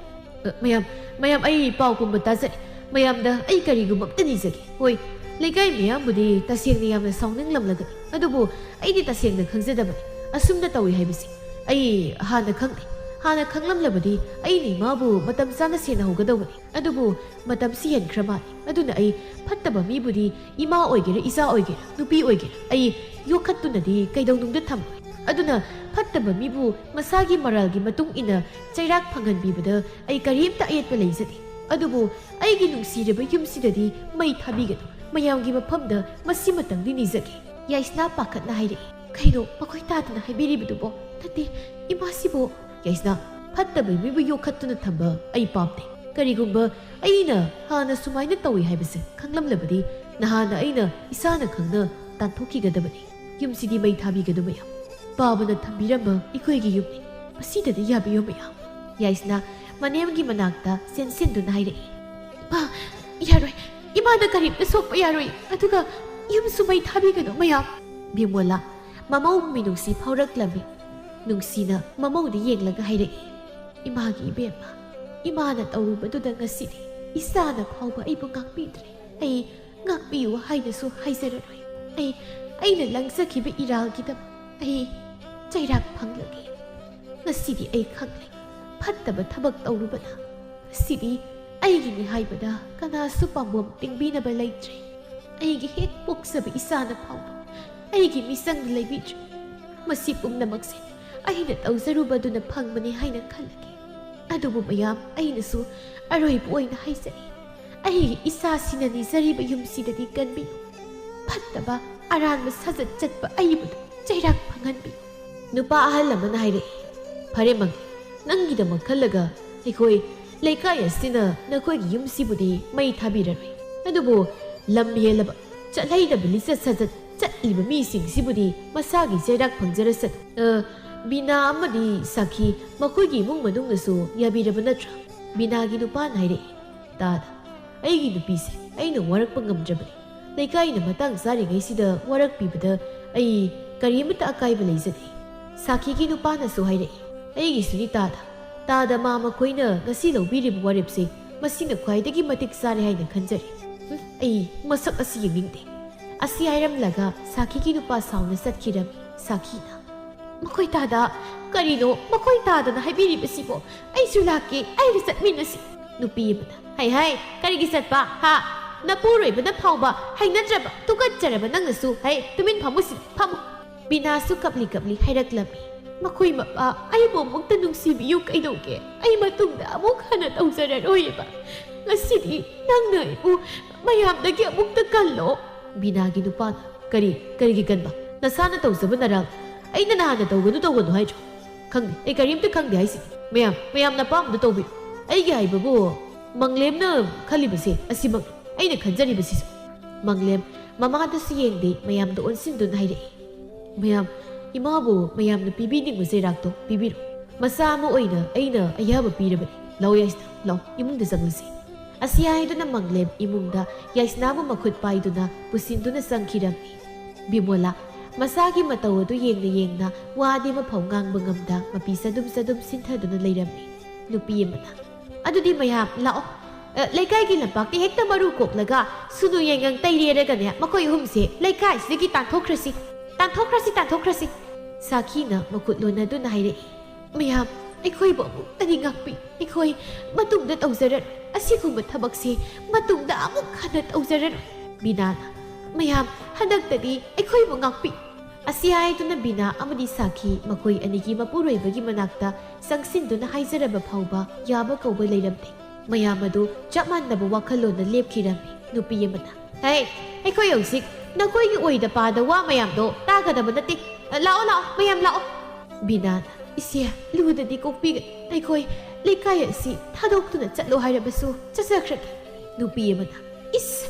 "ꯑ, ꯃꯌꯥꯝ, ꯃꯌꯥꯝ, ꯑꯩ ꯄꯥꯎ ꯄꯨꯝꯕ ꯇꯥꯖꯔꯦ꯫ ꯃꯌꯥꯝꯗ ꯑꯩ ꯀꯔꯤꯒꯨꯝꯕ ꯑꯝꯇ ꯅꯤꯖꯒꯦ꯫ ꯍꯣꯏ, ꯂꯩꯀꯥꯏ ꯃꯤꯌꯥꯝꯕꯨꯗꯤ ꯇꯁꯦꯡꯅ ꯌꯥꯝꯅ ꯁꯥꯎꯅꯤꯡꯂꯝꯂꯒꯅꯤ, ꯑꯗꯨꯕꯨ ꯑꯩꯗꯤ ꯇꯁꯦꯡꯅ ꯈꯪꯖꯗꯕꯅꯤ ꯑꯁꯨꯝꯅ ꯇꯧꯏ ꯍꯥꯏꯕꯁꯤ꯫ ꯑꯩ ꯍꯥꯟꯅ ꯈꯪꯗꯦ꯫ ꯍꯥꯟꯅ ꯈꯪꯂꯝꯂꯕꯗꯤ ꯑꯩꯅ ꯏꯃꯥꯕꯨ ꯃꯇꯝ ꯆꯥꯅ ꯁꯦꯟꯅꯍꯧꯒꯗꯧꯕꯅꯤ꯫ ꯑꯗꯨꯕꯨ ꯃꯇꯝꯁꯤ ꯍꯦꯟꯈ꯭ꯔ ꯃꯥꯜꯂꯤ꯫ ꯑꯗꯨꯅ ꯑꯩ ꯐꯠꯇꯕ ꯃꯤꯕꯨꯗꯤ, ꯏꯃꯥ ꯑꯣꯏꯒꯦꯔꯥ, ꯏꯆꯥ ꯑꯣꯏꯒꯦꯔꯥ, ꯅꯨꯄꯤ ꯑꯣꯏꯒꯦꯔꯥ, ꯑꯩ ꯌꯣꯛꯈꯠꯇꯨꯅꯗꯤ ꯀꯩꯗꯧꯅꯨꯡꯗ ꯊꯝꯂꯣꯏ꯫ ꯑꯗꯨꯅ ꯐꯠꯇꯕ ꯃꯤꯕꯨ ꯃꯁꯥꯒꯤ ꯃꯔꯥꯜꯒꯤ ꯃꯇꯨꯡ ꯏꯟꯅ ꯆꯩꯔꯥꯛ ꯐꯪꯍꯟꯕꯤꯕꯗ ꯑꯩ ꯀꯔꯤꯝꯇ ꯑꯌꯦꯠꯄ ꯂꯩꯖꯗꯦ꯫ ꯑꯗꯨꯕꯨ ꯑꯩꯒꯤ ꯅꯨꯡꯁꯤꯔꯕ ꯌꯨꯝꯁꯤꯗꯗꯤ ꯃꯩ ꯊꯥꯕꯤꯒꯅꯨ꯫ ꯃꯌꯥꯝꯒꯤ ꯃꯐꯝꯗ ꯃꯁꯤꯃꯇꯪꯗꯤ ꯅꯤꯖꯒꯦ꯫" ꯌꯥꯏꯁꯅꯥ ꯄꯥꯈꯠꯅ ꯍꯥꯏꯔꯛꯏ꯫ "ꯀꯩꯅꯣ ꯃꯈꯣꯏ ꯇꯥꯗꯅ ꯍꯥꯏꯕꯤꯔꯤꯕꯗꯨꯕꯣ? ꯅꯠꯇꯦ, ꯏꯃꯥꯁꯤꯕꯨ?" "ꯌꯥꯏꯁꯅꯥ, ꯐꯠꯇꯕ ꯃꯤꯕꯨ ꯌꯣꯛꯈꯠꯇꯨꯅ ꯊꯝꯕ ꯑꯩ ꯄꯥꯝꯗꯦ꯫ ꯀꯔꯤꯒꯨꯝꯕ ꯑꯩꯅ ꯍꯥꯟꯅ ꯁꯨꯃꯥꯏꯅ ꯇꯧꯏ ꯍꯥꯏꯕꯁꯦ ꯈꯪꯂꯝꯂꯕꯗꯤ ꯅꯍꯥꯟꯅ ꯑꯩꯅ ꯏꯁꯥꯅ ꯈꯪꯅ ꯇꯥꯟꯊꯣꯛꯈꯤꯒꯗꯕꯅꯤ꯫ ꯌꯨꯝꯁꯤꯗꯤ ꯃꯩ ꯊꯥꯕꯤꯒꯅꯨ ꯃꯌꯥꯝ꯫ ꯄꯥꯕꯅ ꯊꯝꯕꯤꯔꯝꯕ ꯑꯩꯈꯣꯏꯒꯤ ꯌꯨꯝꯅꯤ꯫ ꯃꯁꯤꯗꯗꯤ ꯌꯥꯕꯤꯌꯨ ꯃꯌꯥꯝ꯫" ꯌꯥꯏꯁꯅꯥ ꯃꯅꯦꯝꯒꯤ ꯃꯅꯥꯛꯇ ꯆꯦꯟꯁꯤꯟꯗꯨꯅ ꯍꯥꯏꯔꯛꯏ꯫ "ꯏꯃꯥ, ꯌꯥꯔꯣꯏ꯫ ꯏꯃꯥꯗ ꯀꯔꯤꯝꯇ ꯁꯣꯛꯄ ꯌꯥꯔꯣꯏ꯫ ꯑꯗꯨꯒ ꯌꯨꯝꯁꯨ ꯃꯩ ꯊꯥꯕꯤꯒꯅꯨ ꯃꯌꯥꯝ꯫ ꯕꯤꯃꯣꯂꯥ ꯃꯃꯧ ꯃꯤꯅꯨꯡꯁꯤ ꯐꯥꯎꯔꯛꯂꯝꯃꯤ꯫ ꯅꯨꯡꯁꯤꯅ ꯃꯃꯧꯗ ꯌꯦꯡꯂꯒ ꯍꯥꯏꯔꯛꯏ, "ꯏꯃꯥꯒꯤ ꯏꯕꯦꯝꯃ, ꯏꯃꯥꯅ ꯇꯧꯔꯨꯕꯗꯨꯗ ꯉꯁꯤꯗꯤ ꯏꯆꯥꯅ ꯐꯥꯎꯕ ꯑꯩꯕꯨ ꯉꯥꯛꯄꯤꯗ꯭ꯔꯦ꯫ ꯑꯩ ꯉꯥꯛꯄꯤꯌꯨ ꯍꯥꯏꯅꯁꯨ ꯍꯥꯏꯖꯔꯔꯣꯏ꯫ ꯑꯩ, ꯑꯩꯅ ꯂꯪꯖꯈꯤꯕ ꯏꯔꯥꯜꯒꯤꯗꯃꯛ ꯑꯩ ꯆꯩꯔꯥꯛ ꯐꯪꯂꯒꯦ꯫ ꯉꯁꯤꯗꯤ ꯑꯩ ꯈꯪꯂꯦ, ꯐꯠꯇꯕ ꯊꯕꯛ ꯇꯧꯔꯨꯕꯅ꯫ ꯉꯁꯤꯗꯤ ꯑꯩꯒꯤꯅꯤ ꯍꯥꯏꯕꯗ ꯀꯅꯥꯁꯨ ꯄꯥꯝꯕꯣꯝ ꯇꯤꯡꯕꯤꯅꯕ ꯂꯩꯇ꯭ꯔꯦ꯫ ꯑꯩꯒꯤ ꯍꯦꯛ ꯄꯣꯛꯆꯕ ꯏꯆꯥꯅ ꯐꯥꯎꯕ ꯑꯩꯒꯤ ꯃꯤꯆꯪꯗ ꯂꯩꯕꯤꯗ꯭ꯔꯦ꯫ ꯃꯁꯤ ꯄꯨꯝꯅꯃꯛꯁꯦ ꯑꯩꯅ ꯇꯧꯖꯔꯨꯕꯗꯨꯅ ꯐꯪꯕꯅꯤ ꯍꯥꯏꯅ ꯈꯜꯂꯒꯦ꯫ ꯑꯗꯨꯕꯨ ꯃꯌꯥꯝ, ꯑꯩꯅꯁꯨ ꯑꯔꯣꯏꯕ ꯑꯣꯏꯅ ꯍꯥꯏꯖꯔꯤ, ꯑꯩꯒꯤ ꯏꯆꯥꯁꯤꯅ ꯅꯤꯖꯔꯤꯕ ꯌꯨꯝꯁꯤꯗꯗꯤ ꯀꯟꯕꯤꯌꯨ꯫ ꯐꯠꯇꯕ ꯑꯔꯥꯟꯕ ꯁꯥꯖꯠ ꯆꯠꯄ ꯑꯩꯕꯨꯗ ꯆꯩꯔꯥꯛ ꯐꯪꯍꯟꯕꯤꯌꯨ꯫" ꯅꯨꯄꯥ ꯑꯍꯜ ꯑꯃꯅ ꯍꯥꯏꯔꯛꯏ, "ꯐꯔꯦ ꯃꯪꯂꯦꯝ, ꯅꯪꯒꯤꯗꯃꯛ ꯈꯜꯂꯒ ꯑꯩꯈꯣꯏ ꯂꯩꯀꯥꯏ ꯑꯁꯤꯅ ꯅꯈꯣꯏꯒꯤ ꯌꯨꯝꯁꯤꯕꯨꯗꯤ ꯃꯩ ꯊꯥꯕꯤꯔꯔꯣꯏ꯫ ꯑꯗꯨꯕꯨ ꯂꯝ ꯍꯦꯜꯂꯕ, ꯆꯠꯍꯩꯗꯕ ꯂꯤꯆꯠ ꯁꯥꯖꯠ ꯆꯠꯂꯤꯕ ꯃꯤꯁꯤꯡꯁꯤꯕꯨꯗꯤ ꯃꯁꯥꯒꯤ ꯆꯩꯔꯥꯛ ꯐꯪꯖꯔꯁꯅꯨ꯫ ꯑ, ꯕꯤꯅꯥ ꯑꯃꯗꯤ ꯁꯥꯈꯤ, ꯃꯈꯣꯏꯒꯤ ꯏꯃꯨꯡ ꯃꯅꯨꯡꯅꯁꯨ ꯌꯥꯕꯤꯔꯕ ꯅꯠꯇ꯭ꯔꯥ?" ꯕꯤꯅꯥꯒꯤ ꯅꯨꯄꯥꯅ ꯍꯥꯏꯔꯛꯏ, "ꯇꯥꯗ, ꯑꯩꯒꯤ ꯅꯨꯄꯤꯁꯦ ꯑꯩꯅ ꯋꯥꯔꯛꯄ ꯉꯝꯗ꯭ꯔꯕꯅꯤ꯫ ꯂꯩꯀꯥꯏꯅ ꯃꯇꯥꯡ ꯆꯥꯔꯤꯉꯩꯁꯤꯗ ꯋꯥꯔꯛꯄꯤꯕꯗ ꯑꯩ ꯀꯔꯤꯃꯇ ꯑꯀꯥꯏꯕ ꯂꯩꯖꯗꯦ꯫" ꯁꯥꯈꯤꯒꯤ ꯅꯨꯄꯥꯅꯁꯨ ꯍꯥꯏꯔꯛꯏ, "ꯑꯩꯒꯤꯁꯨꯅꯤ ꯇꯥꯗ꯫ ꯇꯥꯗ ꯃꯥ ꯃꯈꯣꯏꯅ ꯉꯁꯤ ꯂꯧꯕꯤꯔꯤꯕ ꯋꯥꯔꯦꯞꯁꯦ ꯃꯁꯤꯅ ꯈ꯭ꯋꯥꯏꯗꯒꯤ ꯃꯇꯤꯛ ꯆꯥꯔꯦ ꯍꯥꯏꯅ ꯈꯟꯖꯔꯤ꯫ ꯍꯨꯝ, ꯑꯩ ꯃꯁꯛ ꯑꯁꯤ ꯌꯦꯡꯅꯤꯡꯗꯦ꯫" ꯑꯁꯤ ꯍꯥꯏꯔꯝꯂꯒ ꯁꯥꯈꯤꯒꯤ ꯅꯨꯄꯥ ꯁꯥꯎꯅ ꯆꯠꯈꯤꯔꯝꯃꯤ꯫ ꯁꯥꯈꯤꯅ, "ꯃꯈꯣꯏ ꯇꯥꯗ, ꯀꯔꯤꯅꯣ ꯃꯈꯣꯏ ꯇꯥꯗꯅ ꯍꯥꯏꯕꯤꯔꯤꯕꯁꯤꯕꯣ? ꯑꯩꯁꯨ ꯂꯥꯛꯀꯦ, ꯑꯩꯒ ꯆꯠꯃꯤꯟꯅꯁꯤ꯫" ꯅꯨꯄꯤ ꯑꯃꯅ, "ꯍꯩ ꯍꯩ, ꯀꯔꯤꯒꯤ ꯆꯠꯄ? ꯍꯥ? ꯅꯄꯨꯔꯣꯏꯕꯅ ꯐꯥꯎꯕ ꯍꯩꯅꯗ꯭ꯔꯕ, ꯇꯨꯀꯠꯆꯔꯕ ꯅꯪꯅꯁꯨ, ꯍꯩ, ꯇꯨꯃꯤꯟ ꯐꯝꯃꯨꯁꯤ, ꯐꯝꯃꯨ꯫" ꯕꯤꯅꯥꯁꯨ ꯀꯞꯂꯤ ꯀꯞꯂꯤ ꯍꯥꯏꯔꯛꯂꯝꯃꯤ, "ꯃꯈꯣꯏ ꯃꯄꯥ, ꯑꯩꯕꯨ ꯑꯃꯨꯛꯇ ꯅꯨꯡꯁꯤꯕꯤꯌꯨ ꯀꯩꯗꯧꯒꯦ? ꯑꯩ ꯃꯇꯨꯡꯗ ꯑꯃꯨꯛ ꯍꯟꯅ ꯇꯧꯖꯔꯔꯣꯏꯕ꯫ ꯉꯁꯤꯗꯤ ꯅꯪꯅ ꯑꯩꯕꯨ ꯃꯌꯥꯝꯗꯒꯤ ꯑꯃꯨꯛꯇ ꯀꯜꯂꯣ꯫" ꯕꯤꯅꯥꯒꯤ ꯅꯨꯄꯥꯅ, "ꯀꯔꯤ, ꯀꯔꯤꯒꯤ ꯀꯟꯕ? ꯅꯁꯥꯅ ꯇꯧꯖꯕ ꯅꯔꯥꯜ ꯑꯩꯅ ꯅꯍꯥꯟꯅ ꯇꯧꯒꯅꯨ ꯇꯧꯒꯅꯨ ꯍꯥꯏꯗ꯭ꯔꯣ? ꯈꯪꯗꯦ, ꯑꯩ ꯀꯔꯤꯝꯇ ꯈꯪꯗꯦ ꯍꯥꯏꯁꯤꯅꯤ꯫ ꯃꯌꯥꯝ, ꯃꯌꯥꯝꯅ ꯑꯄꯥꯝꯕꯗꯨ ꯇꯧꯕꯤꯌꯨ꯫ ꯑꯩꯒꯤ ꯍꯥꯏꯕꯕꯨ ꯃꯪꯂꯦꯝꯅ ꯈꯜꯂꯤꯕꯁꯦ ꯑꯁꯤꯃꯛꯅꯤ, ꯑꯩꯅ ꯈꯟꯖꯔꯤꯕꯁꯤꯁꯨ꯫" ꯃꯪꯂꯦꯝ ꯃꯃꯥꯗꯁꯨ ꯌꯦꯡꯗꯦ, ꯃꯌꯥꯝꯗ ꯑꯣꯟꯁꯤꯟꯗꯨꯅ ꯍꯥꯏꯔꯛꯏ, "ꯃꯌꯥꯝ, ꯏꯃꯥꯕꯨ ꯃꯌꯥꯝꯅ ꯄꯤꯕꯤꯅꯤꯡꯕ ꯆꯩꯔꯥꯛꯇꯣ ꯄꯤꯕꯤꯔꯣ꯫ ꯃꯆꯥ ꯑꯃ ꯑꯣꯏꯅ ꯑꯩꯅ ꯑꯌꯥꯕ ꯄꯤꯔꯕꯅꯤ꯫ ꯂꯥꯎ ꯌꯥꯏꯁꯅꯥ, ꯂꯥꯎ, ꯏꯃꯨꯡꯗ ꯆꯪꯂꯁꯤ꯫" ꯑꯁꯤ ꯍꯥꯏꯗꯨꯅ ꯃꯪꯂꯦꯝ ꯏꯃꯨꯡꯗ ꯌꯥꯏꯁꯅꯥꯕꯨ ꯃꯈꯨꯠ ꯄꯥꯏꯗꯨꯅ ꯄꯨꯁꯤꯟꯗꯨꯅ ꯆꯪꯈꯤꯔꯝꯃꯤ꯫ ꯕꯤꯃꯣꯂꯥ ꯃꯁꯥꯒꯤ ꯃꯇꯧ ꯑꯗꯨ ꯌꯦꯡꯅ ꯌꯦꯡꯅ ꯋꯥꯗꯤ ꯑꯃꯐꯥꯎ ꯉꯥꯡꯕ ꯉꯝꯗ ꯃꯄꯤ ꯆꯗꯨꯝ ꯆꯗꯨꯝ ꯁꯤꯟꯊꯗꯨꯅ ꯂꯩꯔꯝꯃꯤ꯫ ꯅꯨꯄꯤ ꯑꯃꯅ, "ꯑꯗꯨꯗꯤ ꯃꯌꯥꯝ ꯂꯥꯛꯑꯣ꯫ ꯑ, ꯂꯩꯀꯥꯏꯒꯤ ꯂꯝꯄꯥꯛꯇ ꯍꯦꯛꯇ ꯃꯔꯨ ꯀꯣꯛꯂꯒ ꯁꯨꯅꯨ ꯌꯥꯏꯉꯪ ꯇꯩꯔꯦꯔꯒꯅꯦ, ꯃꯈꯣꯏ ꯑꯍꯨꯝꯁꯦ ꯂꯩꯀꯥꯏꯁꯤꯗꯒꯤ ꯇꯥꯟꯊꯣꯛꯈ꯭ꯔꯁꯤ꯫ ꯇꯥꯟꯊꯣꯛꯈ꯭ꯔꯁꯤ, ꯇꯥꯟꯊꯣꯛꯈ꯭ꯔꯁꯤ꯫" ꯁꯥꯈꯤꯅ ꯃꯈꯨꯠ ꯂꯣꯟꯅꯗꯨꯅ ꯍꯥꯏꯔꯛꯏ꯫ "ꯃꯌꯥꯝ, ꯑꯩꯈꯣꯏꯕꯨ ꯑꯃꯨꯛꯇꯗꯤ ꯉꯥꯛꯄꯤ꯫ ꯑꯩꯈꯣꯏ ꯃꯇꯨꯡꯗ ꯇꯧꯖꯔꯔꯣꯏ꯫ ꯑꯁꯤꯒꯨꯝꯕ ꯊꯕꯛꯁꯦ ꯃꯇꯨꯡꯗ ꯑꯃꯨꯛ ꯍꯟꯅ ꯇꯧꯖꯔꯔꯣꯏ꯫" ꯕꯤꯅꯥꯅ, "ꯃꯌꯥꯝ, ꯍꯟꯗꯛꯇꯗꯤ ꯑꯩꯈꯣꯏꯕꯨ ꯉꯥꯛꯄꯤ꯫" ꯑꯁꯤ ꯍꯥꯏꯗꯨꯅ ꯕꯤꯅꯥ ꯑꯃꯗꯤ ꯁꯥꯈꯤ ꯃꯈꯣꯏ ꯑꯅꯤꯒꯤ ꯃꯄꯨꯔꯣꯏꯕꯒꯤ ꯃꯅꯥꯛꯇ ꯆꯪꯁꯤꯟꯗꯨꯅ ꯍꯥꯏꯖꯔꯕ ꯐꯥꯎꯕ ꯌꯥꯕ ꯀꯧꯕ ꯂꯩꯔꯝꯗꯦ꯫ ꯃꯌꯥꯝ ꯑꯗꯨ ꯆꯞ ꯃꯥꯟꯅꯕ ꯋꯥꯈꯜꯂꯣꯟꯅ ꯂꯦꯞꯈꯤꯔꯝꯃꯤ꯫ ꯅꯨꯄꯤ ꯑꯃꯅ, "ꯍꯦ, ꯑꯩꯈꯣꯏ ꯍꯧꯖꯤꯛ ꯅꯈꯣꯏꯒꯤ ꯑꯣꯏꯗ ꯄꯥꯗ ꯋꯥ ꯃꯌꯥꯝꯗꯣ ꯇꯥꯒꯗꯕ ꯅꯠꯇꯦ꯫ ꯂꯥꯛꯑꯣ, ꯂꯥꯛꯑꯣ, ꯃꯌꯥꯝ ꯂꯥꯛꯑꯣ꯫" ꯕꯤꯅꯥꯅ, "ꯏꯆꯦ, ꯂꯨꯅꯗꯤ ꯀꯣꯛꯄꯤꯒꯅꯨ꯫ ꯑꯩꯈꯣꯏ ꯂꯩꯀꯥꯏ ꯑꯁꯤ ꯊꯥꯗꯣꯛꯇꯨꯅ ꯆꯠꯂꯣ ꯍꯥꯏꯔꯕꯁꯨ ꯆꯠꯆꯈ꯭ꯔꯒꯦ꯫" ꯅꯨꯄꯤ ꯑꯃꯅ, "ꯏꯁ,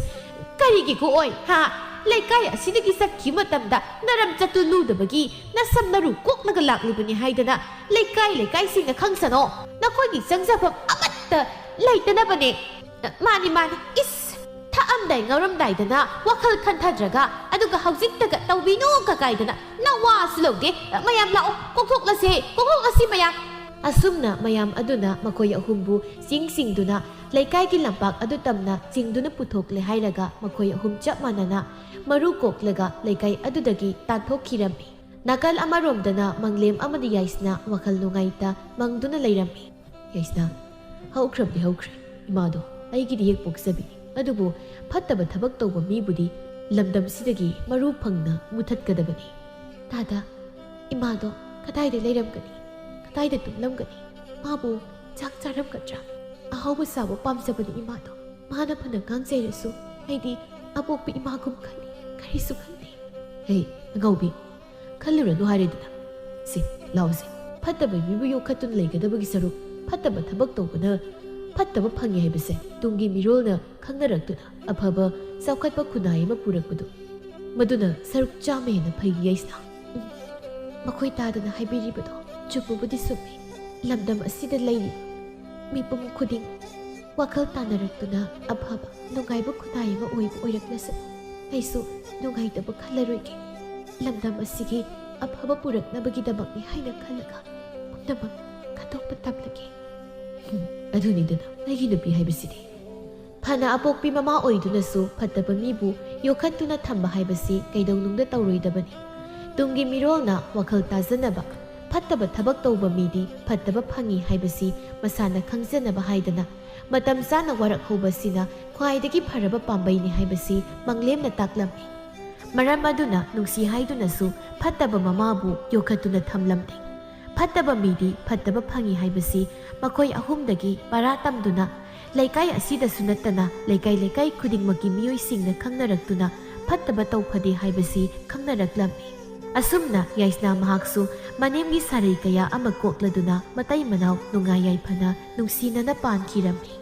ꯀꯔꯤꯒꯤ ꯀꯣꯛꯑꯣꯏ, ꯍꯥ? ꯂꯩꯀꯥꯏ ꯑꯁꯤꯗꯒꯤ ꯆꯠꯈꯤꯕ ꯃꯇꯝꯗ ꯅꯔꯝ ꯆꯠꯇꯨ ꯂꯨꯗꯕꯒꯤ ꯅꯁꯝ ꯅꯔꯨ ꯀꯣꯛꯂꯒ ꯂꯥꯛꯂꯤꯕꯅꯤ ꯍꯥꯏꯗꯅ ꯂꯩꯀꯥꯏ ꯂꯩꯀꯥꯏꯁꯤꯡꯅ ꯈꯪꯁꯅꯣ꯫ ꯅꯈꯣꯏꯒꯤ ꯆꯪꯖꯐꯝ ꯑꯃꯠꯇ ꯂꯩꯇꯅꯕꯅꯦ꯫" "ꯃꯥꯅꯤ, ꯃꯥꯅꯤ꯫ ꯏꯁ, ꯊꯛꯑꯝꯗꯥꯏ ꯉꯥꯎꯔꯝꯗꯥꯏꯗꯅ ꯋꯥꯈꯜ ꯈꯟꯊꯗ꯭ꯔꯒ, ꯑꯗꯨꯒ ꯍꯧꯖꯤꯛꯇꯒ ꯇꯧꯕꯤꯅꯨ ꯀꯀꯥꯏꯗꯅ ꯅꯋꯥꯁꯨ ꯂꯧꯗꯦ꯫ ꯃꯌꯥꯝ ꯂꯥꯛꯑꯣ, ꯀꯣꯛꯊꯣꯛꯂꯁꯦ, ꯀꯣꯛꯊꯣꯛꯂꯁꯤ ꯃꯌꯥꯝ꯫" ꯑꯁꯨꯝꯅ ꯃꯌꯥꯝ ꯑꯗꯨꯅ ꯃꯈꯣꯏ ꯑꯍꯨꯝꯕꯨ ꯆꯤꯡ ꯆꯤꯡꯗꯨꯅ ꯂꯩꯀꯥꯏꯒꯤ ꯂꯝꯄꯥꯛ ꯑꯗꯨ ꯇꯝꯅ ꯆꯤꯡꯗꯨꯅ ꯄꯨꯊꯣꯛꯂꯦ ꯍꯥꯏꯔꯒ ꯃꯈꯣꯏ ꯑꯍꯨꯝ ꯆꯞ ꯃꯥꯟꯅꯅ ꯃꯔꯨ ꯀꯣꯛꯂꯒ ꯂꯩꯀꯥꯏ ꯑꯗꯨꯗꯒꯤ ꯇꯥꯟꯊꯣꯛꯈꯤꯔꯝꯃꯤ꯫ ꯅꯥꯀꯜ ꯑꯃꯔꯣꯝꯗꯅ ꯃꯪꯂꯦꯝ ꯑꯃꯗꯤ ꯌꯥꯏꯁꯅꯥ ꯋꯥꯈꯜ ꯅꯨꯡꯉꯥꯏꯇ ꯃꯪꯗꯨꯅ ꯂꯩꯔꯝꯃꯤ꯫ ꯌꯥꯏꯁꯅꯥ, ꯍꯧꯈ꯭ꯔꯕꯗꯤ ꯍꯧꯈ꯭ꯔꯦ꯫ ꯏꯃꯥꯗꯣ ꯑꯩꯒꯤꯗꯤ ꯍꯦꯛ ꯄꯣꯛꯆꯕꯤꯅꯤ꯫ ꯑꯗꯨꯕꯨ ꯐꯠꯇꯕ ꯊꯕꯛ ꯇꯧꯕ ꯃꯤꯕꯨꯗꯤ ꯂꯝꯗꯝꯁꯤꯗꯒꯤ ꯃꯔꯨ ꯐꯪꯅ ꯃꯨꯊꯠꯀꯗꯕꯅꯤ꯫ ꯇꯥꯗ, ꯏꯃꯥꯗꯣ ꯀꯗꯥꯏꯗ ꯂꯩꯔꯝꯒꯅꯤ? ꯀꯗꯥꯏꯗ ꯇꯨꯝꯂꯝꯒꯅꯤ? ꯃꯥꯕꯨ ꯆꯥꯛ ꯆꯥꯔꯝꯒꯗ꯭ꯔꯥ? ꯑꯍꯥꯎꯕ ꯆꯥꯕ ꯄꯥꯝꯖꯕꯅꯤ ꯏꯃꯥꯗꯣ꯫ ꯃꯥꯅ ꯐꯅ ꯉꯥꯡꯖꯩꯔꯁꯨ ꯑꯩꯗꯤ ꯑꯄꯣꯛꯄ ꯏꯃꯥꯒꯨꯝ ꯈꯜꯂꯤ, ꯀꯔꯤꯁꯨ ꯈꯟꯗꯦ꯫ ꯍꯦ, ꯑꯉꯥꯎꯕꯤ, ꯈꯜꯂꯨꯔꯅꯨ ꯍꯥꯏꯔꯦꯗꯅ꯫ ꯁꯤ, ꯂꯥꯎꯁꯦ꯫ ꯐꯠꯇꯕ ꯃꯤꯕꯨ ꯌꯣꯛꯈꯠꯇꯨꯅ ꯂꯩꯒꯗꯕꯒꯤ ꯁꯔꯨꯛ, ꯐꯠꯇꯕ ꯊꯕꯛ ꯇꯧꯕꯅ ꯐꯠꯇꯕ ꯐꯪꯉꯤ ꯍꯥꯏꯕꯁꯦ ꯇꯨꯡꯒꯤ ꯃꯤꯔꯣꯜꯅ ꯈꯪꯅꯔꯛꯇꯨꯅ ꯑꯐꯕ ꯆꯥꯎꯈꯠꯄ ꯈꯨꯟꯅꯥꯏ ꯑꯃ ꯄꯨꯔꯛꯄꯗꯨ, ꯃꯗꯨꯅ ꯁꯔꯨꯛ ꯆꯥꯝꯃ ꯍꯦꯟꯅ ꯐꯩ ꯌꯥꯏꯁꯅꯥ꯫ ꯎꯝ, ꯃꯈꯣꯏ ꯇꯥꯗꯅ ꯍꯥꯏꯕꯤꯔꯤꯕꯗꯣ ꯆꯨꯝꯕꯕꯨꯗꯤ ꯆꯨꯝꯃꯤ꯫ ꯂꯝꯗꯝ ꯑꯁꯤꯗ ꯂꯩꯔꯤꯕ ꯃꯤꯄꯨꯝ ꯈꯨꯗꯤꯡ ꯋꯥꯈꯜ ꯇꯥꯅꯔꯛꯇꯨꯅ ꯑꯐꯕ, ꯅꯨꯡꯉꯥꯏꯕ ꯈꯨꯟꯅꯥꯏ ꯑꯃ ꯑꯣꯏꯕ ꯑꯣꯏꯔꯛꯂꯁꯨ, ꯑꯩꯁꯨ ꯅꯨꯡꯉꯥꯏꯇꯕ ꯈꯜꯂꯔꯣꯏꯒꯦ꯫ ꯂꯝꯗꯝ ꯑꯁꯤꯒꯤ ꯑꯐꯕ ꯄꯨꯔꯛꯅꯕꯒꯤꯗꯃꯛꯅꯤ ꯍꯥꯏꯅ ꯈꯜꯂꯒ ꯄꯨꯝꯅꯃꯛ ꯈꯟꯗꯣꯛꯄ ꯇꯝꯂꯒꯦ꯫ ꯍꯨꯝ, ꯑꯗꯨꯅꯤꯗꯅ ꯑꯩꯒꯤ ꯅꯨꯄꯤ ꯍꯥꯏꯕꯁꯤꯗꯤ꯫ ꯐꯅ ꯑꯄꯣꯛꯄꯤ ꯃꯃꯥ ꯑꯣꯏꯗꯨꯅꯁꯨ ꯐꯠꯇꯕ ꯃꯤꯕꯨ ꯌꯣꯛꯈꯠꯇꯨꯅ ꯊꯝꯕ ꯍꯥꯏꯕꯁꯤ ꯀꯩꯗꯧꯅꯨꯡꯗ ꯇꯧꯔꯣꯏꯗꯕꯅꯤ꯫ ꯇꯨꯡꯒꯤ ꯃꯤꯔꯣꯜꯅ ꯋꯥꯈꯜ ꯇꯥꯖꯅꯕ, ꯐꯠꯇꯕ ꯊꯕꯛ ꯇꯧꯕ ꯃꯤꯗꯤ ꯐꯠꯇꯕ ꯐꯪꯏ ꯍꯥꯏꯕꯁꯤ ꯃꯁꯥꯅ ꯈꯪꯖꯅꯕ ꯍꯥꯏꯗꯅ ꯃꯇꯝ ꯆꯥꯅ ꯋꯥꯔꯛꯍꯧꯕꯁꯤꯅ ꯈ꯭ꯋꯥꯏꯗꯒꯤ ꯐꯔꯕ ꯄꯥꯝꯕꯩꯅꯤ ꯍꯥꯏꯕꯁꯤ ꯃꯪꯂꯦꯝꯅ ꯇꯥꯛꯂꯝꯃꯤ꯫ ꯃꯔꯝ ꯑꯗꯨꯅ ꯅꯨꯡꯁꯤ ꯍꯥꯏꯗꯨꯅꯁꯨ ꯐꯠꯇꯕ ꯃꯃꯥꯕꯨ ꯌꯣꯛꯈꯠꯇꯨꯅ ꯊꯝꯂꯝꯗꯦ꯫ ꯐꯠꯇꯕ ꯃꯤꯗꯤ ꯐꯠꯇꯕ ꯐꯪꯏ ꯍꯥꯏꯕꯁꯤ ꯃꯈꯣꯏ ꯑꯍꯨꯝꯗꯒꯤ ꯄꯔꯥ ꯇꯝꯗꯨꯅ ꯂꯩꯀꯥꯏ ꯑꯁꯤꯗꯁꯨ ꯅꯠꯇꯅ ꯂꯩꯀꯥꯏ ꯂꯩꯀꯥꯏ ꯈꯨꯗꯤꯡꯃꯛꯀꯤ ꯃꯤꯑꯣꯏꯁꯤꯡꯅ ꯈꯪꯅꯔꯛꯇꯨꯅ ꯐꯠꯇꯕ ꯇꯧꯐꯗꯦ ꯍꯥꯏꯕꯁꯤ ꯈꯪꯅꯔꯛꯂꯝꯃꯤ꯫ ꯑꯁꯨꯝꯅ ꯌꯥꯏꯁꯅꯥ ꯃꯍꯥꯛꯁꯨ ꯃꯅꯦꯝꯒꯤ ꯁꯥꯔꯩ ꯀꯌꯥ ꯑꯃ ꯀꯣꯛꯂꯗꯨꯅ ꯃꯇꯩ ꯃꯅꯥꯎ ꯅꯨꯡꯉꯥꯏ ꯌꯥꯏꯐꯅ ꯅꯨꯡꯁꯤꯅꯅ ꯄꯥꯟꯈꯤꯔꯝꯃꯤ꯫